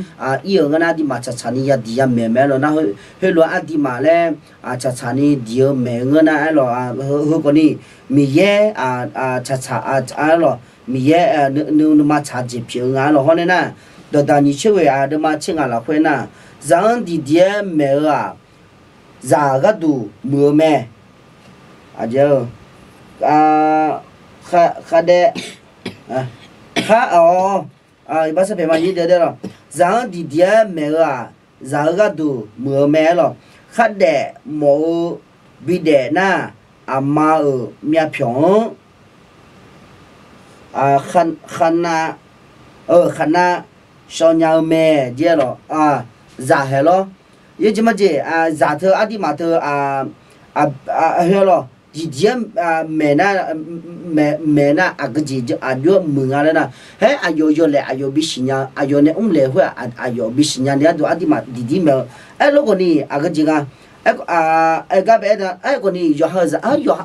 ir-euq ngeur nar aqduimaf tsaqtsaq ni yadiq yamaeq mae lawq. Nar, heulof-aer aqduimaf laer tsaqtsaq ni diq-eu maeq-eu ngeur nar aerlawq, heu khawfni Miqyaer tsaqtsaq aerlawq, Miqyaer nuima tsaq-eu jeq pyeuf-eu nga lawq. Hawr nae nar, dawqdaq nyiq tser ghoeq aqduimaf tser ngaq lafkhoer nar, zaq-anr diqdiq-aer maeq-eu-aq, zaq gharduq muiq-eu mae. Aqjeq-eu, khardaef, khar-awq, iqbax sarpaeq ma nyir dae daer lawq. Zaq-anr diqdiq-aer maeq-eu-aq, zaq-eu gharduq muiq-eu mae aer lawq. Khardaef mawf-eu bidaef nar, aqma-euq myavpyawq-anr khaqnav, khaqnav shawnya-eu mae jir-aer lawq. Zaq haeq lawr. Yawjeq majeq zaq teu aqduimaf teu, heu lawq, diqdiq-aer maeq nar, maeq nar aqgeujeq aqjox-aer muiq nga laer nar, haer aqyawf yawlaeq aqyawf bisiqnya, aqyawf nae mrlaeq khoer-aq aqyawf bisiqnya ni gharduq aqduimaf diqdiq maeq-eu. Aerlof khawfni aqgeujeq nga. Aer gar bae aer-eu khawfni yawqha-eu zaq-anr yawqha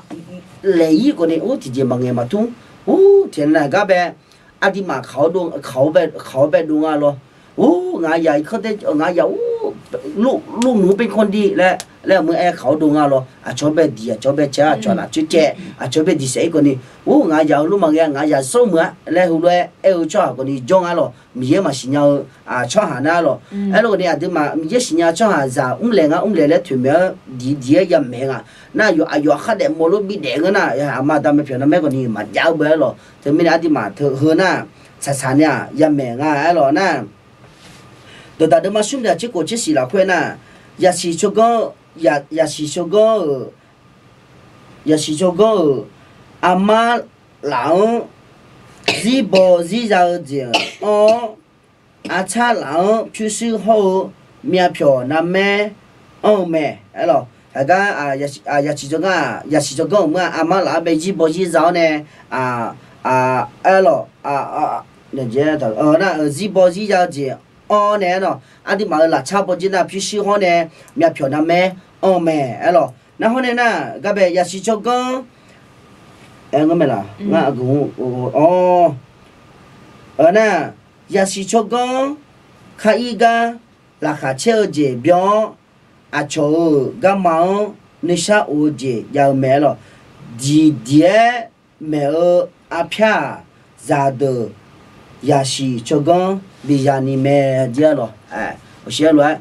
laeq-ir khawfni or tiqjeq maqngaeq maqtmr. Or tiqnan gar bae aqduimaf kaq-awr bae dov nga lawr. Or ngaq yaq irkanr tae ngaq yaq or luf nmr-anr bae kanr dir laer laer maqmuiq-aer kaq-awr dov nga lawr. Aqcawq-anr bae diq, aqcawq-anr bae caer, aqcawq-aq lafcoer caev, aqcawq-anr bae diq saef-ir khawfni, or ngaq yaq heulof maqghae-a, ngaq yaq sawr muiq-a laer heulof-aer aer-eu tsawrhaq khawfni jawr nga lawq. Miqyaer maqsiqnya-eu tsawrhaq nar lawq. Aerlof khawfni aqduimaf Miqyaer siqnya-eu tsawrhaqzaq mrlaeq nga mrlaeq laer toeqmaeq-anr diqdiq-aer yamaeq nga. Nar yawf aqyawf khardaef mawf lof bidaef ngeur nar, aqma aqda myavpyawq navmaer khawfni maqjav-eu beu-aer lawq. Teumirnae aqduimaf teu heu nar, tsaqtsaq ni-aq yamaeq nga aer lawq nar. Dawqdaq deuvma smr daq tser khof tser siq lafkhoer nar, yasiq tsawrganr, yasiq tsawrganr-euq, yasiq tsawrganr-euq armar laf-anr zirbaw zirya-eu jeq anr-awr, arcar laf-anr pyurshuir hawr-eu myavpyawq navmaer anr-eu mae. Aerlawq, aqgar yasiq tsawrganr-aq, yasiq tsawrganr-euq mr-aq armar laf-anr bae zirbaw zirza-awr nae, aerlawq, nar zirbaw zirya-eu jeq anr-awr nae aerlawq, aqduimaf-euq lafcar bawjer nar pyurshuir hawr nae myavpyawq navmaer anr-eu mae. Aerlawq, nar hawr nae nar gar bae yasiq tsawrganr, aer ngeur mae laq, ngar aqgeu-anr, awr, nar, yasiq tsawrganr kar-ir gar laqkhaq caer-eu jeq byan-awr, aqcawq-euq garma-anr nuishar of-eu jeq jav-eu mae aerlawq. Diqdiq-aer maeq-eu arpyar-aq, zaqdeuq yasiq tsawrganr bi yani mae jir-a lawq. Awqshir-aer lof-aer,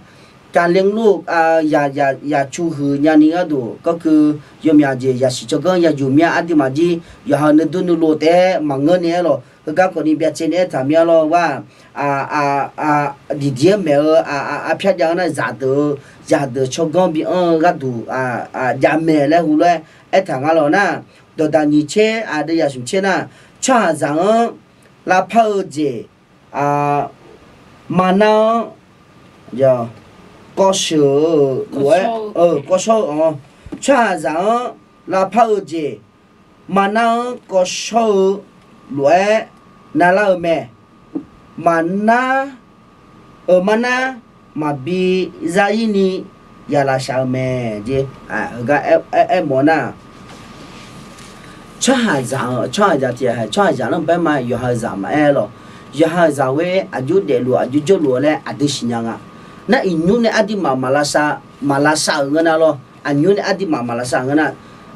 Kaqle luf, yaq, yaq, yaq cu huiq nyani gharduq, garkui yawmyaq jeq yasiq tsawrganr ya yuq mir-a. Aqduimaf jir yawqha-euq nuidur nuilov taef-aer maqngeur ni aerlawq. Heugar khawfni byacaevni aertaq mir-a lawr-eu-aq, diqdiq-aer maeq-eu arpyar jav-anr nar zaqdeuq-eu, zaqdeuq tsawrganr bianr-eu gharduq javmaeq laer heulof-aer aertaq nga lawq nar, dawqdaq nyiq tser aqdui yaq smq tser nar, tsawrhaqzaq-anr lavpar-eu jeq, maqnar-anr kawvsheuq-eu lof-aer, kawvshawr-eu, tsawrhaqzaq-anr lavpar-eu jeq, maqnar-anr kawvshawr-eu lof-aer narlar-eu mae. Maqnar, euq maqnar, maqbi zarzir ni ya lavshaf-eu mae jeq. Heugar aer, aermawf nar, tsawrhaqzaq-eu, tsawrhaqzaq tiq ghaq, tsawrhaqzaq lanr baer ma, yawqha-euq zaq maqaer lawq. Yawqha-euq zaq khoer aqjox daefluf aqjox jawrluf-eu laer aqdui siqnya nga. Nar iqnymr nae aqduimaf maqlavshav, maqlavshav-euq ngeur nar lawr, aqnymr nae aqduimaf maqlavshav-euq ngeur nar,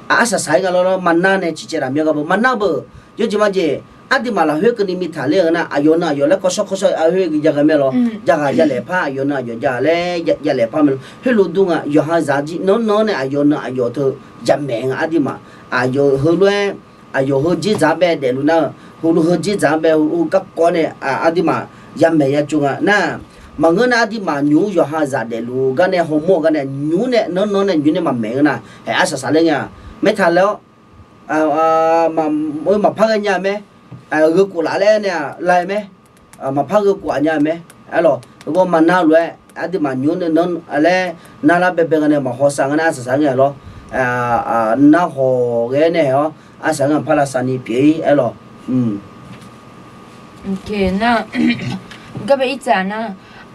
arsaq saq-ir nga lawr lawr, maqnar nae ciqcaev taq mir-a gar beu maqnar beu, yawjeq majeq, aqduimaf lafkhoer keuvni mirtaq ler-eu nar, aqyawf nan aqyawf laer kawvshawr kawvshawr-eu khoer jav ghae mae lawr, jav ghaq jav laeq par, aqyawf nan aqyawf jav laer jav laeq par mae lawr. Khoerlof dur nga, yawqha zaq jir nanr nanr nae aqyawf nan aqyawf teu javmaeq nga aqduimaf. Aqyawf heulof-aer, aqyawf heu dzerdzaq-anr bae daefluf nar-eu, heulof heu dzerdzaq-anr bae heulof garkawv nae aqduimaf yamaeq ya tsov nga nar, maqngeur nar aqduimaf nymq-mr yawqha zaq daefluf gar nae hawmawr-eu gar nae nymq-mr nae nanr nanr nae nymq-mr nae maqmaeq ngeur nar, haeq arsaq saq ler nga. Maertaq laer-awr, maqpar ghae nya mae, gheu khof laf laer nae-aq laer mae, maqpar gheu khof-aq nya mae. Aerlawq, heugar maqnar lof-aer aqduimaf nymq-mr nae nanr laer narlar baebae nga nae maqhaw sav nga nar arsaq saq ngae lawr. Narhawq ghae nae-awr arsaq nga par lavsav ni pyeuf-ir aerlawq. Nar, garbae ircaf nar,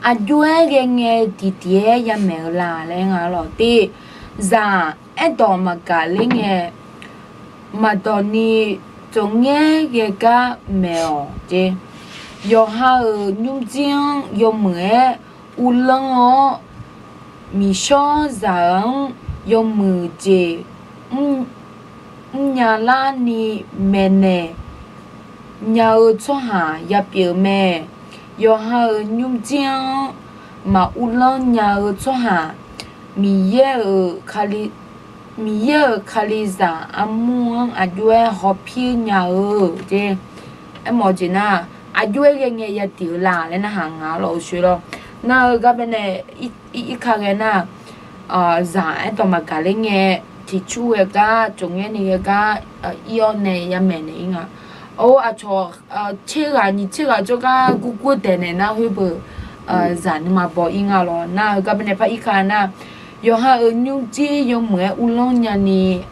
aqjox-aer ghae ngae tiqtiq-aer yamaeq-eu la laer nga lawq. Tiq, zaq aerdawq maqgaq ler ngae, maqdawq ni tsawqngaer ghae gar maeq-awq jeq. Yawqha-euq nymrjir-anr yawmuiq-aer uvlanr-awr, miqshawr zaq-anr yawmuiq jeq mrnya larni maeqnaeq nya-eu tsawrhaq yapyeuf mae. Yawqha-euq nymrjir-anr maquvlanr nya-eu tsawrhaq, Miqyaer-euq Kali, Miqyaer-euq Kalizaq armur-anr aqjox-aer hawpir nya-eu jeq. Aermawf-eu jeq nar, aqjox-aer ghae ngae yatiq-eu la laer narhaq nga lawq-eu shoe lawr. Nar-eu gar bae nae irka ghae nar, zaq aerdawq maqgaq ler ngae, tiqcur ghae gar tsawqngaer ni ghae gar ir-awr nae yamaeq naeq-ir nga. Or, aqcawq tser ghaq nyiq tser ghaq jawrgar gurgur daeq naeq nar khoer beu, zaq nuima baw-ir nga lawq. Nar-eu gar bae nae par irka nar, yawqha-euq nymrjir yawmuiq-aer uvlanr nyani,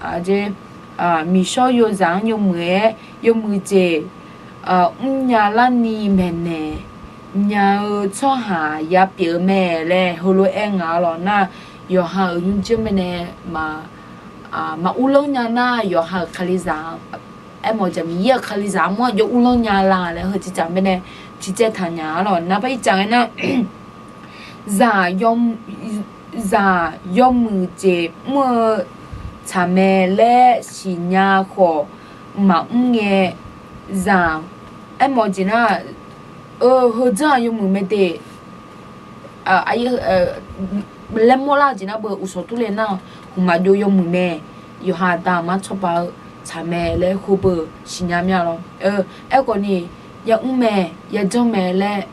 miqshawr yozaq-anr yawmuiq-aer yawmuiq jeq mrnya larni maeqnaeq nya-eu tsawrhaq yapyeuf-eu mae laer heulof-aer nga lawq. Nar, yawqha-euq nymrjir-anr bae nae maq, maquvlanr nya nar, yawqha-euq Kalizaq, aermawf-eu jeq Miqyaer-euq Kalizaq armur-anr aqjox uvlanr nya la laer heu tiqcaf bae nae tiqcaev taqnya-a lawq. Nar par ircaf ghae nar, zaq, zaq yawmuiq jeq mr-eu tsaq mae laer siqnya khawf maqmr ngae, zaq, aermawf-eu jeq nar, eu, heudzanr-aq yawmuiq mae de, laer mawrlar-eu jeq nar beu uqshawq turle nar, hmqmaq jov yawmuiq mae, yawqha aqda aqma tsawrpaq-eu tsaq mae laer hobeu siqnya mir-a lawr. Aerkhawf ni, yamr mae, yajanr mae laer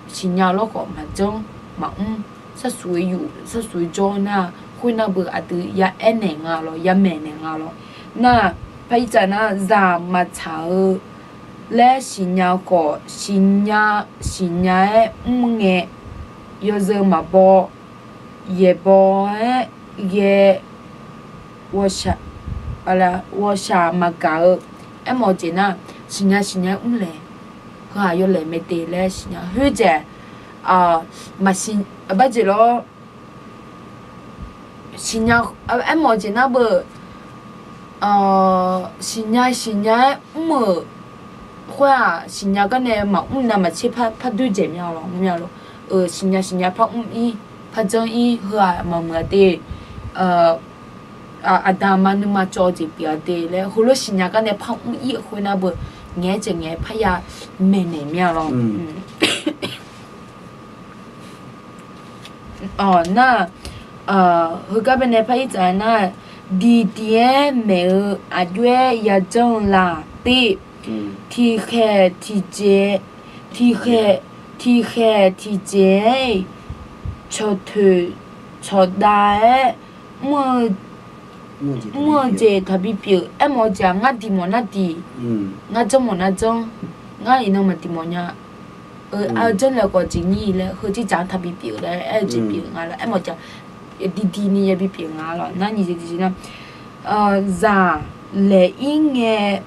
siqnya lawr khawf maqjanr maqmr, sharsuq-eu yuf sharsuq-eu jawr nar, khoernar beu aqdui ya aernaeq nga lawr, ya maeqnaeq nga lawr. Nar, par ircaf nar, zaq maqtsaq-eu laer siqnya khawf, siqnya, siqnya-aer mr ngae, yawzeu maqbaw, yaeqbawq-aer ghae, ghawqshaq maqgaq-eu, aermawf-eu jeq nar, siqnya siqnya-aer mr laeq, heu-aq yawlaeq mae de laer siqnya khoerjaeq, maqsiq, barjeq lawr, siqnya, aermawf-eu jeq nar beu, siqnya siqnya-aer mr-euq khoer-aq, siqnya gar nae maqmr navmaqtser par doer dzaeq mya lawq, mya lawq. Siqnya siqnya par mr-ir, par janr-ir, heu-aq maqmuiq-a de. Aqda aqma nuima cawv-eu jeq pyeuf-a de laer, heulof siqnya gar nae par mr-ir-euq khoer nar beu, ngaeq-aer dzaeq ngaeq-aer parya maeqnaeq mya lawq. Awq nar, heugar baenae par ir tsaf nar, diqdiq-aer maeq-eu aqjox-aer yajanr-eu laf te. Tiqkhaeq tiqjeq, tiqkhaeq, tiqkhaeq tiqjeq-aer cawqtoeq cawqdav-aer mr-eu, mr-eu jeq taqbi pyeuf. Aermawf-eu jeq-aq, ngar diq mawf nar diq, ngar janr mawf nar janr, ngar iqnan maqdiq mawf nya. Aqjanr laeq khawf jeq nyir laer, heu dzerdzaq-anr taqbi pyeuf laer aer-eu jeq pyeuf nga lawr. Aermawf-eu jeq-aq, diqdiq ni yabi pyeuf nga lawr. Nar nyiq jeq tiqjeq nar, zaq laeq ir ngae,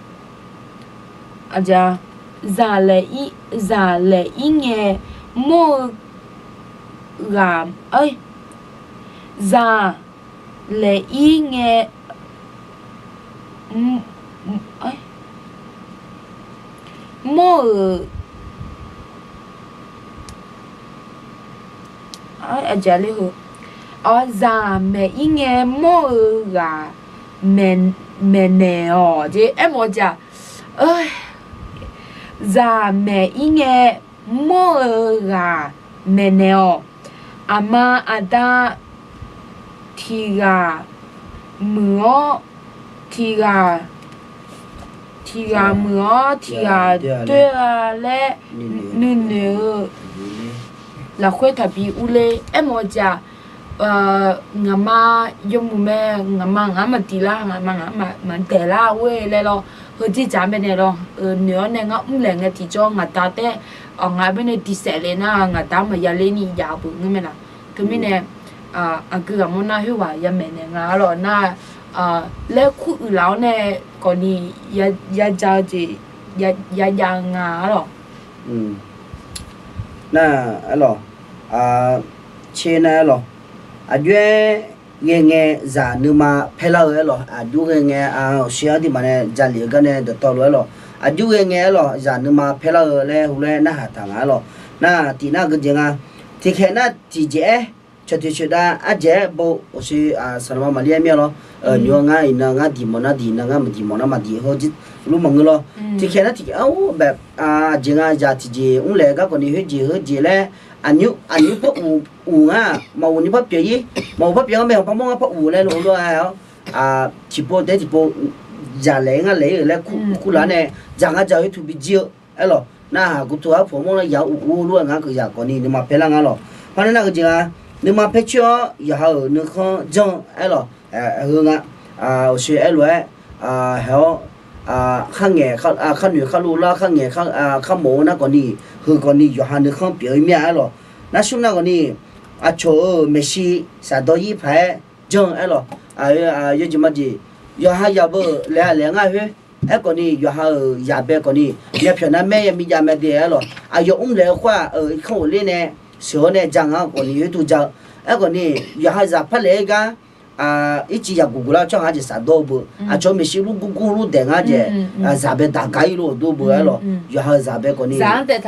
zaq laeq ir, zaq laeq ir ngae mawr-eu ghaq, zaq laeq ir ngae mawr-euq, zaq maeq ir ngae mawr-eu ghaq maeqnaeq-awq jeq. Aermawf-eu jeq-aq, zaq maeq ir ngae mawr-eu ghaq maeqnaeq-awq. Aqma aqda tiq ghaq muiq-awr, tiq ghaq, tiq ghaq muiq-awr tiq ghaq doer-a laer nuinoeq-eu lafkhoer taqbi urler. Aermawf-eu jeq-aq, ngaqma yawmuiq mae, ngaqma ngaq-anr maqdiq lar, ngaqma ngaq-anr maqdaeq lar ghoe laer lawr. Heu dzerdzaq-anr baenae lawr, noeq-awr nae ngar mrlaeq ngae tiqjawr ngaqda taer, ngaq-anr baenae diq saef le nar ngaqda-anr maqya ler ni jav-eu beu ngeur mae laq. Teumirnae aqgeu ghaq mawr nar khoerghaq ya maeqnaeq nga-ar lawq nar, laer kur uiq laf-awr nae khawfni ya ja-eu jeq ya jav-eu nga-ar lawq. Nar-ar lawq, tser nar-ar lawq, aqjox-aer ghae ngae zaq nuima paer lar-eu-ar lawq, aqjox ghae ngae-a awqsher aqduimaf nae jalef-eu gar nae dawqtawvluf-ar lawq, aqjox ghae ngae-ar lawq zaq nuima paer lar-eu laer heulof-aer narhaq taq nga-ar lawq. Nar tiq nar geujeq nga, tiqkhaeq nar tiqjeq-aer cawqtoeq cawqdav ardzaeq-aer baw awqsher saqlaqma maqlir-aer mir-a lawr. Nymq-anr ngar iqnan ngar diq mawf nar diq, iqnan ngar maqdiq mawf nar maqdiq, heulof maqngeur lawr. Tiqkhaeq nar tiqkhaeq-ar baef aqjeq nga zaq tiqjeq mrlaeq-eu garkawv ni khoerjeq khoerjeq laer aqnymr aqnymr par uq uq ngar, maqghof ni par pyeuf-ir, maqghof par pyeuf-anr mae hawq par mawr ngar par uq laer lof-eu lof-aer-awr, tiqpov taef-aer tiqpov zaq laeq-ir ngar laeq-ir-euq laer kur kur laf-awr nae, dzaq ngar dzaq-eu yaertuv bijir-eu aer lawq. Nar haq guvtuv arpoeq mawr nar yaq-anr uq ur lof-aer ngar keuq zaq kawv ni nuima paer lar nga lawq. Par nar nar geujeq nga, nuima paer coer-awr yawqha-euq nuikhanr janr-eu aer lawq. Heu nga, awqsher aer lof-aer haeq-awr, kharngaeq, kharnoeq kharlov lar kharngaeq, kharmawf-eu nar kawv ni, heu kawv ni yawqha nuikhanr pyeuf-eu mir-a aer lawq. Nar smr nar kawv ni, aqcawq-euq maeqshi shafdawr-ir paq-aer janr-eu aer lawq. Yawjeq majeq, yawqha yaq beu laeq-a laeq ngar khoer, aerkhawf ni yawqha-euq zaq bae kawv ni, myavpyawq nar maer yami jav mae de aer lawq. Aqyawf mrlaeq-eu khoer-aq, irkanr ghofler nae sheuq-awr nae ja nga kawv ni khoertuv ja-eu. Aerkhawf ni yawqha zaq par laeq-aer gar irciv yaq guq guq lar-eu tsawrhaq-anr jeq shafdawr-eu beu, aqcawq-euq maeqshi lur gurgur lur daeq ngar jeq, zaq bae daq gar-ir lof-eu dur beu aer lawq. Yawqha-euq zaq bae kawv ni, zaq-anr daef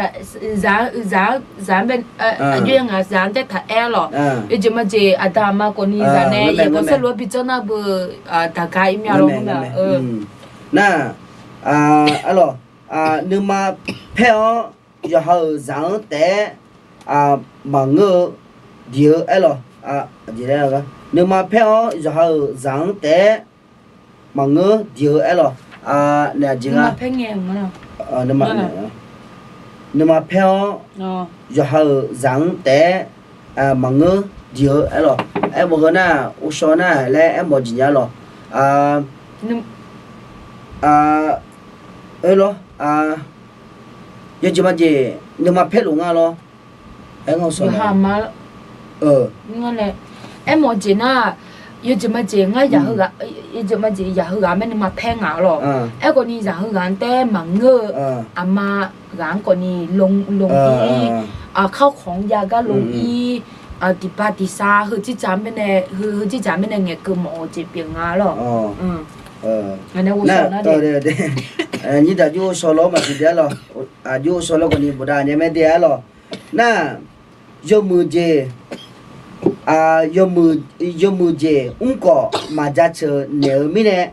taq aer-ar lawq. Yawjeq majeq aqda aqma kawv ni zaq nae yaeqbawq saerlu-anr bi janr nar beu daq gar-ir mir-a lawq. Nar, aer lawq, nuima paer-awr yawqha-euq zaq-anr taef-aer maqngeur-eu diq-eu aer lawq. Nuima paer-awr yawqha-euq zaq-anr taef-aer maqngeur diq-eu aer lawq. Naeq aqjeq nga, nuima paer-awr yawqha-euq zaq-anr taef-aer maqngeur diq-eu aer lawq. Aermawf heu nar, uvshaw nar laer aermawf jeq nya lawq. Aer lawq, yawjeq majeq nuima paer luf nga lawr. Aer nga uvshaw, aermawf jeq nar, yawjeq majeq ngar, yawjeq majeq yaq heughaq-anr mae nuima paer ngaq-ar lawq. Aerkhawf ni zaq heughaq-anr taef-aer maqngeur-eu, aqma ghaq-anr khawf ni lon ir, kharkhawq-anr jav gar lon ir, tiqpav tiqsav heu dzerdzaq mirnae, heu dzerdzaq mirnae ngaeqkeuv mawf-eu jeq pyeuf nga-ar lawq. Nyir daq jov shaw lawr maqsiq dae-ar lawq. Aqjov shaw lawr khawf ni bofdav nya mae dae-ar lawq. Nar, yawmuiq jeq, yawmuiq jeq mrkhawf maqjaceuq naeq-eu mirnae,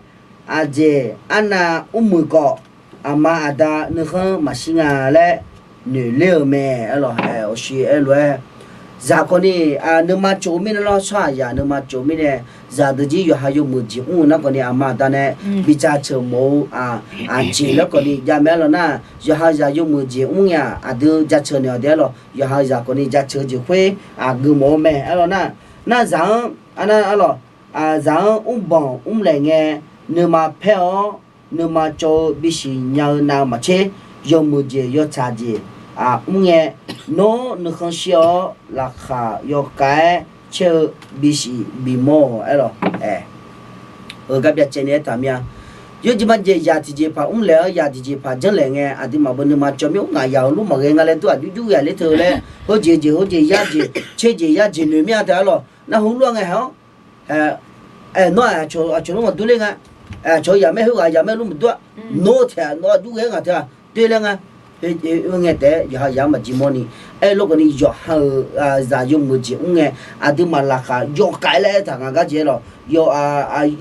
aqjeq arnav mrmuiq khawf aqma aqda nuikhanr maqshir nga laer noeq ler-eu mae-ar lawq. Awqshoe aer lof-aer, Zaq khawf ni, nuima tsov-eu mirnae lawr, tsawrhaqzaq nuima tsov-eu mirnae, zaqdeuq jir yawqha yawmuiq jeq mr-eu nar khawf ni aqma aqda nae bi jaceuq mawf-eu aqjeq laer khawf ni jav mae aer lawq nar, yawqha zaq yawmuiq jeq mr ngae-aq aqdui jaceuq naeq-awq de aer lawq. Yawqha zaq khawf ni jaceuq-eu jeq khoer aqgeu mawf-eu mae aer lawq nar, nar zaq-anr, arnar aer lawq, zaq-anr mrbanq mrlaeq ngae, nuima paer-awr nuima cawv-eu bisiq nya-eu nav-eu maqtser, yawmuiq jeq yawtsaq jeq mr ngae, nawr nuikhanr shir-awr laqkhaq yawkhav-aer caer-eu bisiq bimawr-awq aer lawq. Ae, heugar byacaevni aertaq mir-a. Yawjeq majeq zaq tiqjeqpaq mrlaeq-awr zaq tiqjeqpaq janrlaeq ngae, aqduimaf beu nuima cawv mir-awr ngaq yaq-euq lur maqghae nga laer dur-aq jurjur ghae ler teu laer, heujeq jeq heujeq yarjeq tserjeq yarjeq noeq mir-a taef aer lawq. Nar heulof-aer ngae haeq-awr, nawr-aq aqcawq lur maqdur ler nga. Aqcawq-eu yaqmaer khoerghaq yaqmaer lur maqdur-a. Nawr-eu taef-aq nawr-aq jurghae-aer ngaq teu-aq doer laer nga. Oe ngae taef-aer yawqha yaq-anr maqjir mawrni, aerlof khawf ni yawqha-euq zaq yawmuiq jeq mr ngae, aqduimaf laqkhaq yawkhav-aer laer aertaq nga gar jeq aer lawq.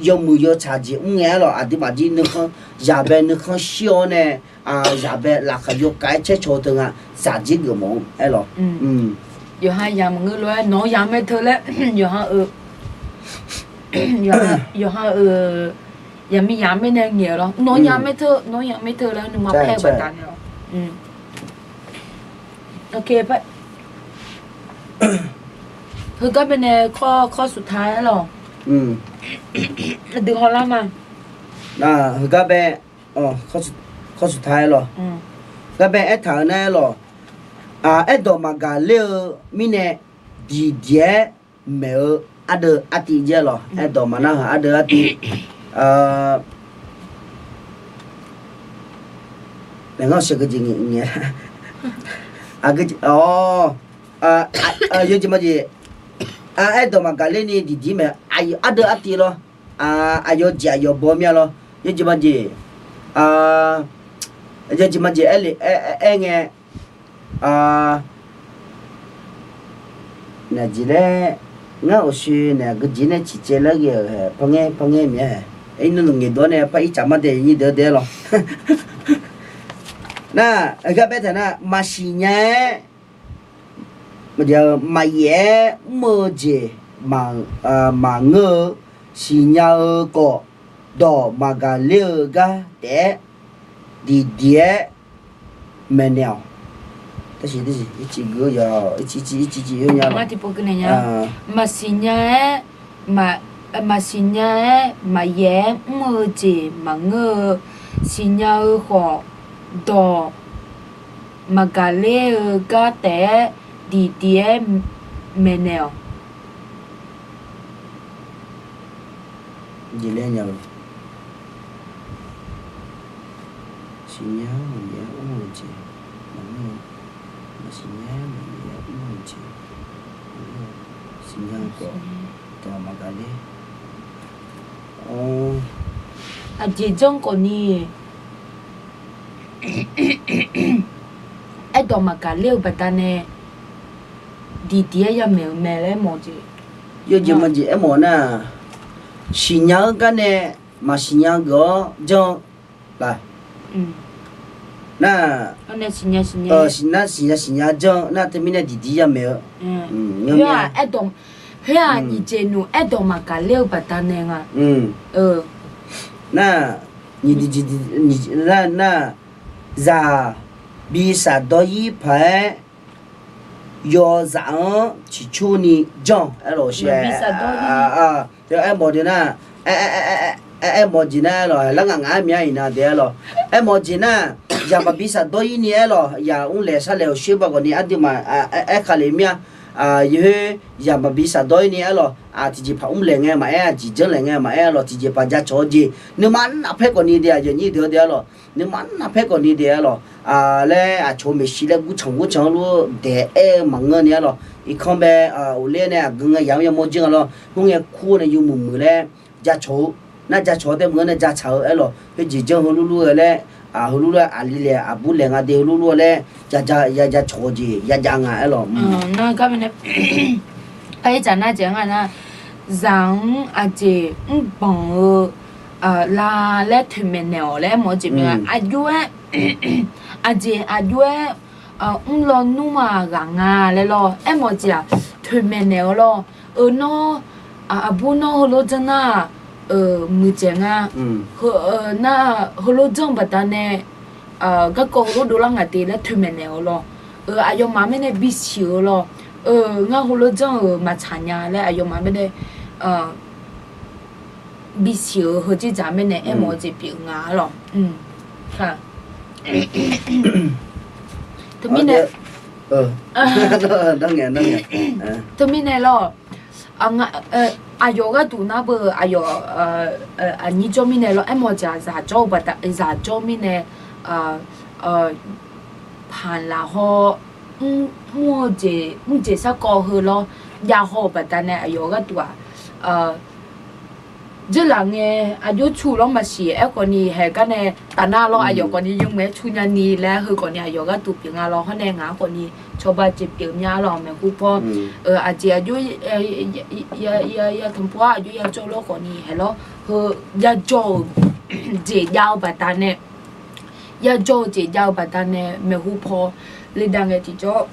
Yawmuiq yawtsaq jeq mr ngae aer lawq, aqduimaf jir nuikhanr, zaqbae nuikhanr shir-awr nae, zaqbae laqkhaq yawkhav-aer caer caw-eu teu nga, zaq jir geufmawf-eu aer lawq. Yawqha yaq maqngeur lof-aer nawq-eu yaqmaer teu laer, yawqha-eu, yawqha-euq yaqmiq yaqmaer nae ngaeq-eu lawr, nawq-eu yaqmaer teu, nawq-eu yaqmaer teu laer nuima paer-eu baqdanae lawr. Heugar bae nae ข้อสุดท้าย aer lawq. Aqdui hawlar ma. Heugar bae, ข้อสุดท้าย lawq. Gar bae aertaq-eu nar aer lawq. Aerdawq maqgaq ler-eu mirnae, diqdiq-aer maeq-eu ardeuv artiv jaer lawq. Aerdawq maqnar-eu ardeuv artiv. Laeqngar sheuq geujeq ngae, yawjeq majeq, aerdawq maqgaq lerni diqdiq maeq-eu ardeuv artiv lawr. Aqyawf jeq aqyawf baw mir-a lawr. Yawjeq majeq, yawjeq majeq aer le, aer ngae, naeq jeq laer, ngar awqshoe naeq geujeq nae ciqcaev lar ghae-euq hae, pangaer pangaer miq-aer hae. Irnui nunq ngaeqdawr nae par ircaf mar dae nyir deuq-aer dae-aer lawq. Nar, gar bae taq nar, maqsiq nya-aer, maqyaef-aer mr-eu jeq maqngeur-eu, siqnya-eu khawf, dawq maqgaq ler-eu gar taef-aer, diqdiq-aer maeqnaeq-awq. Maqsiq nya-aer, maqsiq nya-aer maqyaef-aer mr-eu jeq maqngeur-eu, siqnya-eu khawf, dawq maqgaq ler-eu gar taef-aer, diqdiq-aer maeqnaeq-awq. Siqnya maqyaef-aer mr-eu jeq maqngeur-eu, maqsiq nya-aer maqyaef-aer mr-eu jeq maqngeur-eu, siqnya-eu khawf, dawq maqgaq ler. Aqjeq janr khawf ni, aerdawq maqgaq ler-eu baqdanae, diqdiq-aer yamaeq-eu mae laer mawf jeq. Yawjeq majeq aermawf nar, siqnya-eu gar nae maqsiqnya geuf-awr janr-eu la. Nar, siqnya siqnya janr-eu nar teumirnae diqdiq yamaeq-eu. Khoer-aq, nyiq jeq nmr aerdawq maqgaq ler-eu baqdanae nga. Nar, nar, zaq bi shafdawr-ir paq-aer, yawzaf-anr ciqcurni janr-eu aer lawq. Aermawf jeq nar, aermawf jeq nar aer lawq, lar ngaq ngaq-aer mya iqnan de aer lawq. Aermawf jeq nar, zaq maqbi shafdawr-ir ni aer lawq, yaq mrlaeq sharlaeq-awq shoer ba khawf ni aqduimaf aerkale mir-a. Yawkhoer zaq maqbi shafdawr-ir ni aer lawq, tiqjeqpaq mrlaeq ngae maqaer, aqjeq janrlaeq ngae maqaer aer lawq, tiqjeqpaq jacawq-eu jeq nuima navpaer khawf ni de, aqyuif aqnyir deuq-eu de aer lawq. Nuima navpaer khawf ni de aer lawq. Laer aqcawq-eu maeqshi laer gurtsanq gurtsanq-anr lur daeq aer-eu maqngeur ni aer lawq. Irkanr bae, uqler nae aqgeu ngae yamq-anr yamawr jir nga lawr. Khoerngae kur nae yawmuiq muiq laer jacawq-eu, nar jacawq-eu tae meuq-anr nae jatsaq-eu aer lawq. Khoerjeq janr heu lur lur-eu laer, heu lur lur-eu aqli laeq aqbur laeq nga de heu lur lur-eu laer, ya jacawq-eu jeq yajav nga aer lawq. Nar gar bae nae, aer tsaq nar jeq nga nar, zaq-anr aqjeq mrbanq-eu la laer toeqmaeq naeq-awq laer mawf-eu jeq mae. Aqjox-aer, aqjeq aqjox-aer mrlawnmr ma ghaq nga laer lawr. Aermawf jeq-aq, toeqmaeq naeq-eu lawr. Euq nawr, aqbur nawr heulof janr nar-aq, muiqdzaeq nga. Nar-aq heulof janr-eu baqdanae garkawv heulof dovlar ngaq te laer toeqmaeq naeq-eu lawr. Aqyawfmaf mirnae bisiq-eu lawr. Ngar heulof janr-euq maqtsaq nya laer aqyawfmaf mirnae bisiq-eu heujeq dzaq mirnae aermawf-eu jeq pyeuf nga lawr. Teumirnae, teumirnae lawr, aqyawf gharduq nar beu aqyawf aqnyir jawr mirnae lawr, aermawf jeq-aq zaqjawr-eu baqda, zaqjawr mirnae paq laf haw, mr-eu jeq mrjeq sarkawv heu lawr, jav haw-euq baqdanae aqyawf gharduq-aq, dzeurlaf ngae aqjox cu lawr maqsiq. Aerkhawf ni haeq gar nae taf nar lawr, aqyawf khawf ni yawmuiq-aer cu nya ni laer heu khawf ni aqyawf gharduq pyeuf nga lawr. Hawr nae ngaq-anr khawf ni cawba jeq pyeuf mya lawr, maeqhu paw. Aqjeq aqjox ya tanqpov-ar aqjox ya jawr lawr khawf ni haeq lawr, heu ya jawr-euq jeq jav-eu baqdanae, ya jawr-eu jeq jav-eu baqdanae maeqhu paw le dav ngae tiqjawr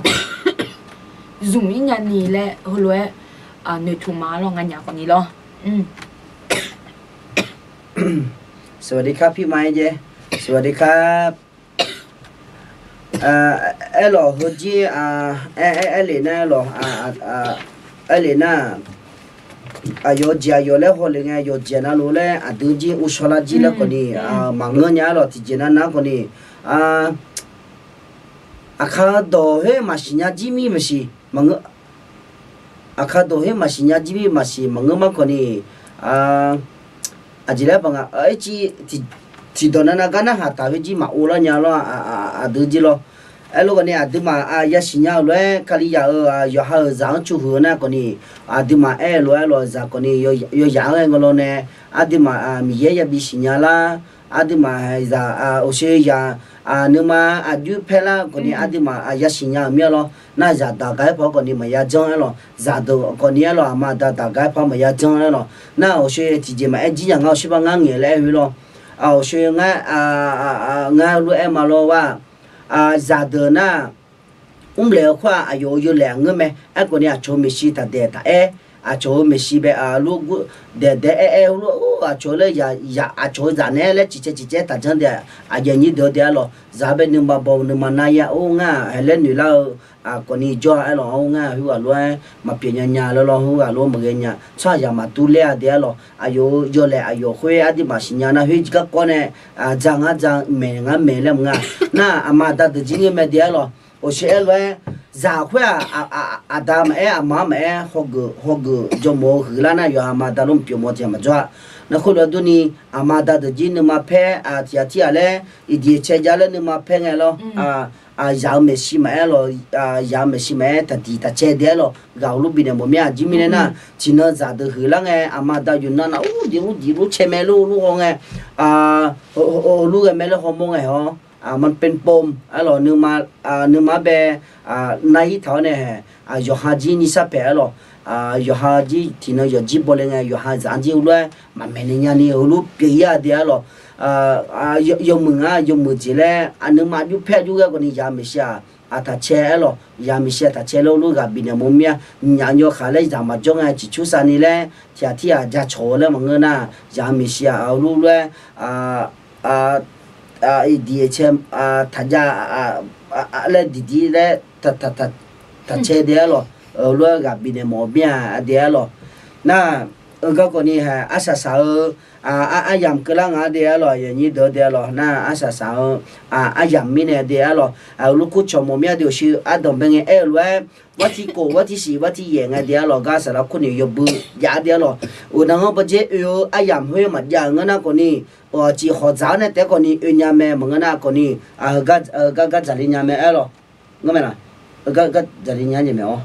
zmq-ir nya ni laer heulof-aer noeqtmq ma lawr, nganyaf khawf ni lawr. สวัสดีครับ พี่ไม้เจ๊ สวัสดีครับ Aerlawq heujir, aer, aer, aerlef nar lawq, aerlef nar, aqyawf jeq aqyawf laer hawlef ngae, yawqjeq navluf laer aqdui jir uvshawr lar jir laer khawf ni maqngeur nya-ar lawq. Tiqjeq nav nav khawf ni, aqkaq dawq khoer maqsiq nya jir mir maqsiq, maqngeur. Aqkaq dawq khoer maqsiq nya jir mir maqsiq maqngeur mar khawf ni, aqjeq laer paq nga, aer, tiqdawq nav nav gar narhaq taq khoer jir maqov lar nya lawr, aqdui jir lawr. Aerlof khawf ni aqduimaf yasiq nya-euq lof-aer Kalizaq-euq yawqha-euq zaq-anr cu huiq-eu nar khawf ni, aqduimaf aer-eu lof-aer lawq zaq khawf ni yawyaq-anr ghae nga lawr nae, aqduimaf Miqyaer yabi siqnya lar, aqduimaf zaq, oqshoe zaq, nuima aqjox paer lar khawf ni aqduimaf yasiq nya-euq mir-a lawr. Nar zaqdaq gaq-aer paw khawf ni maqya janr-aer lawq, zaqdeuq khawf ni-aer lawq, aqma aqda daq gaq-aer paw maqya janr-aer lawq. Nar oqshoe tiqjeq maqaer jir yaq ngar oqshoe bar ngar ngaeq laer aer-eu lawr. Oqshoe ngar, ngar lof-aer ma lawr war, zaqdeuq nar, mrlaeq-eu khoer-aq aqyawf-euq yawlaeq aqngeur mae. Aerkhawf ni aqcawq-euq maeqshi taqdaeq taq-aer, aqcawq-euq maeqshi bae, luf gur daeq daeq-aer aer-eu lor, aqcawq laer, aqcawq-eu zaq naeq-aer laer ciqcaev ciqcaev taqjanr dae, aqjeq nyir deuq-eu dae-ar lawq. Zaq bae nuima baw nuima nar-ir-a, or ngar-aq haeq laer noeq lar-eu khawf ni jawr-a aer lawq, or ngar khoerghaq lof-aer maqpyeuf nya nya laer lawr, khoerghaq lof-aer maqghae nya, tsawrhaqzaq maqdur ler-a dae-ar lawq. Aqyawf-euq yawlaeq aqyawf khoer aqduimaf siqnya nar khoer garkawv nae, aqja ngar ja maeq ngar maeq laer maqngeur-a. Nar aqma aqda deuq jir ngeur mae dae-ar lawq. Oqshoe aer lof-aer, zaq khoer-aq, aqda maqaer aqma maqaer hawgeuf hawgeuf jawrmawf-eu huiqlar nar yawqha aqma aqda lof maqpyeuf mawf tiq ghaq maqjawr-a. Nar khoerlof-aer durni, aqma aqda deuq jir nuima paer tiq ghaq tir ghaq laer, iqdiq cae jav laer nuima paer ngae lawr. Zaq-euq maeqshi maqaer lawq, zaq-euq maeqshi maqaer taqdiq taqcae dae-ar lawq. Ghaq heulof bifnaeq mawf mir-a. Aqjeq mirnae nar, tiqnan zaqdeuq huiqlar ngae aqma aqda yawqnan nav ur diq ur diq lur cae mae lor lur haw ngae, lur ghae mae lor hawmawr ngae-awr, มันเป็นปม-aer lawq, nuima bae nar-ir taq-awr nae, yawqha jir nyirsar paeq-aer lawq. Yawqha jir tiqnan yawqjir baw le ngae yawqha zaq-anr jir heulof-aer maqmaeq naeq nya ni heulof pyeuf-ir-a dae-ar lawq. Yawmuiq nga yawmuiq jeq laer aqnuima aqjox paer aqjox ghae khawf ni zaq-euq maeqshi-aq, aqtaq cae-aer lawq. Zaq-euq maeqshi aqtaq cae laer heulof ghaq bifnaeq mawf mir-a. Nyaf yawkaq laer zaq maqjawr ngae ciqcursav ni laer tiq ghaq tir ghaq jacawq-eu laer maqngeur nar, zaq-euq maeqshi-aq heulof lof-aer iqdiq cae taqjav laer diqdir laer taqcae dae-ar lawq. Heulof-aer ghaq bifnaeq mawf mir-a dae-ar lawq. Nar, heugar khawf ni arsaq saq-eu aryamq keuvlar nga dae-ar lawq, aqyuif aqnyir deuq dae-ar lawq. Nar arsaq saq-eu aryamq mirnae dae-ar lawq. Heulof kur cawq mawf mir-a dae-euq sher ardanq bae ngae aer-eu lof-aer, bar tiq kof bar tiq shiq bar tiq yaef nga dae-ar lawq. Gar saqlaq kur ni yawbui jav dae-ar lawq. Uqnan-anr bawdzer oe-eu aryamq khoer maqjav-euq ngeur nar khawf ni, ciqhawq dzaq-awr nae taef-aer khawf ni oe nya mae maqngeur nar khawf ni, heugar gar dzaqle nya mae aer lawq. Ngeur mae laq? Heugar gar dzaqle nya jeq mae-awr,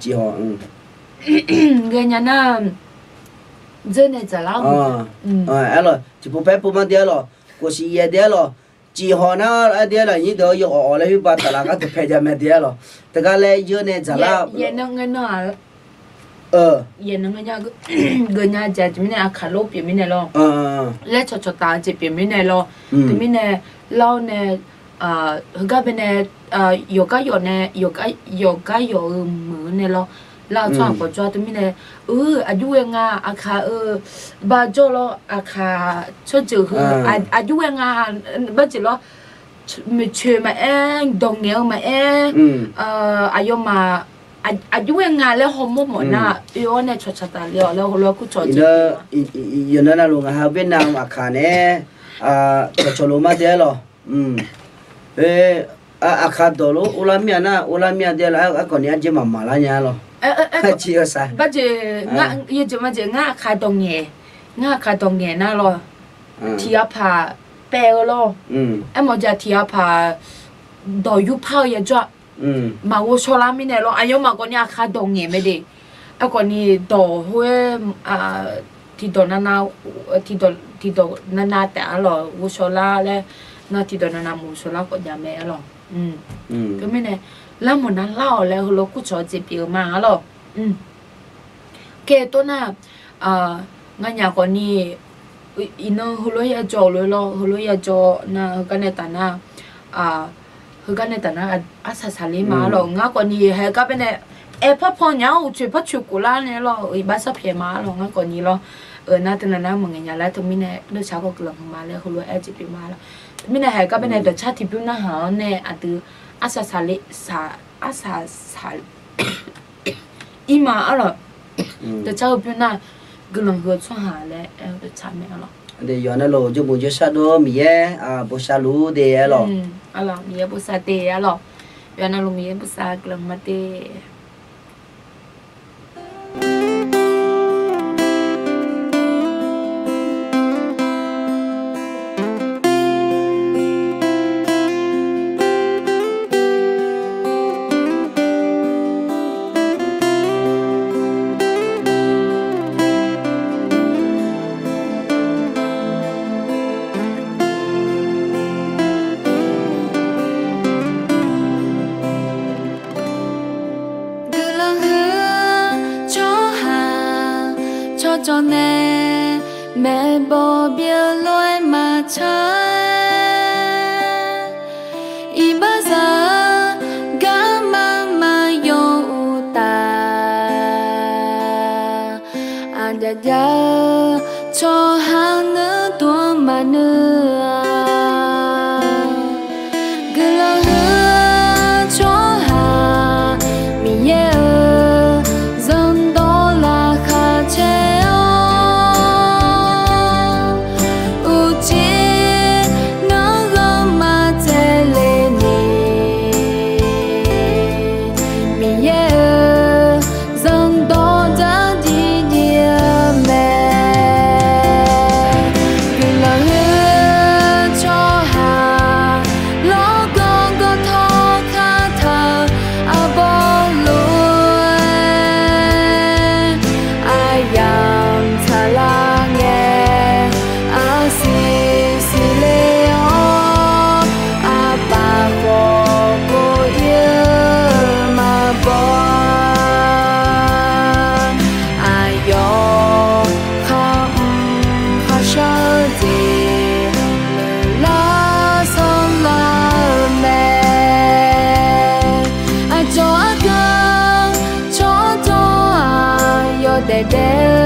ciqhawq, ghaenya nar, dzeur nae dzaqlar-awr, aer lawq. Tiqpov paer pov ma dae-ar lawq. Kof shiq yaef dae-ar lawq. Ciqhawq nar-aer dae-ar lawq, nyir deuq-awr yawawq awq laer khoer ba taqlaq gar deuq pae jav mae dae-ar lawq. Teugar laer yeur nae dzaqlar-awr, geunya jeq mirnae aqkaq lof pyeuf mirnae lawr, laer cawqcawq taf-eu jeq pyeuf mirnae lawr. Teumirnae lar-awr nae heugar baenae, yawqgar yawq nae, yawqgar yawq-euq meuq-anr nae lawr, lar-eu tsawrhaq khawf jawr-a teumirnae, ur, aqjox ghae nga, aqkaq-eu bar jawr lawr, aqkaq tsawrjeuq heu, aqjox ghae nga, bar jeq lawr, maeqtsoeq maqaer, dawq ngaeq-eu maqaer, aqyawfmaf, aqjox ghae nga laer hawmawr mawf nar, oe-awr nae cawqcaq tafle-awq laer heulof-aer kur cawq jeq. Yawqnan navluf ngaq ha Vietnam aqkaq nae, cawqcawq lof mar dae-aer lawq. Aqkaq dawq lof urlar mir-a nar, urlar mir-a dae lawq, aerkhawf ni arjeq maqmaq lar nya lawq. Bar jeq, yawjeq ma jeq ngar aqkaq dawq ngaeq, ngar aqkaq dawq ngaeq nar lawq. Tiq ghaq paq paev-eu lawr. Aermawf jeq tiq ghaq paq dawq yurpar-eu yajawr-a. Maqghovshaw lar mirnae lawr, aqyawfmaf khawf ni aqkaq dawq ngaeq mae de. Aerkhawf ni dawq khoer, tiqdawq navnav, tiqdawq navnav taef-a lawq ghovshaw lar laer, nar tiqdawq navnav maqghovshaw lar khawf jav mae-a lawq. Teumirnae, larmawq nar lar-awq laer heulof kur cawq-eu jeq pyeuf-eu ma-a lawq. Kae tov nar, nganyaf khawf ni, iqnan heulof-aer yajawr-euq lof-aer lawr, heulof-aer yajawr nar heugar nae taf nar, heugar nae taf nar, arsaq saqler ma-a lawq. Ngar khawf ni haeq gar baenae, aer parpaw nya-awr uqcoeq parcoeq khof lar nae lawr, iqbax sarpyaeq ma-a lawq. Ngar khawf ni lawr, nar teunav nar maqngaeq nya laer teumirnae, deursar khawf guiqlanq huiqma laer heulof-aer aer jeq pyeuf ma lawq. Teumirnae haeq gar baenae dawqcar tiqbymr narhaq-anr nae aqdui arsaq saqler, arsaq saq ir ma-a lawq. Dawqcar heu bymr nar, guiqlanq huiq-eu tsawrhaq laer aer-eu dawqcar mae-a lawq. Yawqha navluf jawrbof jawrshar dov-awr Miqyaer bosav luf de-aer lawq. Miqyaer bosav de-aer lawq. Yawqha navluf Miqyaer bosav guiqlanq ma de. Guiqlanq huiq-eu tsawrhaq tsawrjawq nae maeqbawq byeuf lof-aer maqtsaq-aer, iqbaxzaq-eu garma maqyaw uqtaf, aqjaf jav-eu tsawrhaq nuir dov-anr maqnuir-a. Guiqlanq huiq-eu tsawrhaq Miqyaer-euq zanrdawq laqkhaq caer-awr, uqcif nanrghanr maqtsaevle ni, Miqyaer-euq zanrdawq dzardziv dziv-eu mae. Guiqlanq huiq-eu tsawrhaq lawrgawv gawv tawr khartaq-eu arbawr lof-aer, aryamq tsaqlar ngae, arsiq siqle-awr, arpaf khawf kov ir-eu maqbaw-a. Aqyawf kharmr kharshar-eu jeq meuqlar sanrlar-eu mae. Aqcawq argan tsawrjawq-aq yawdaef daef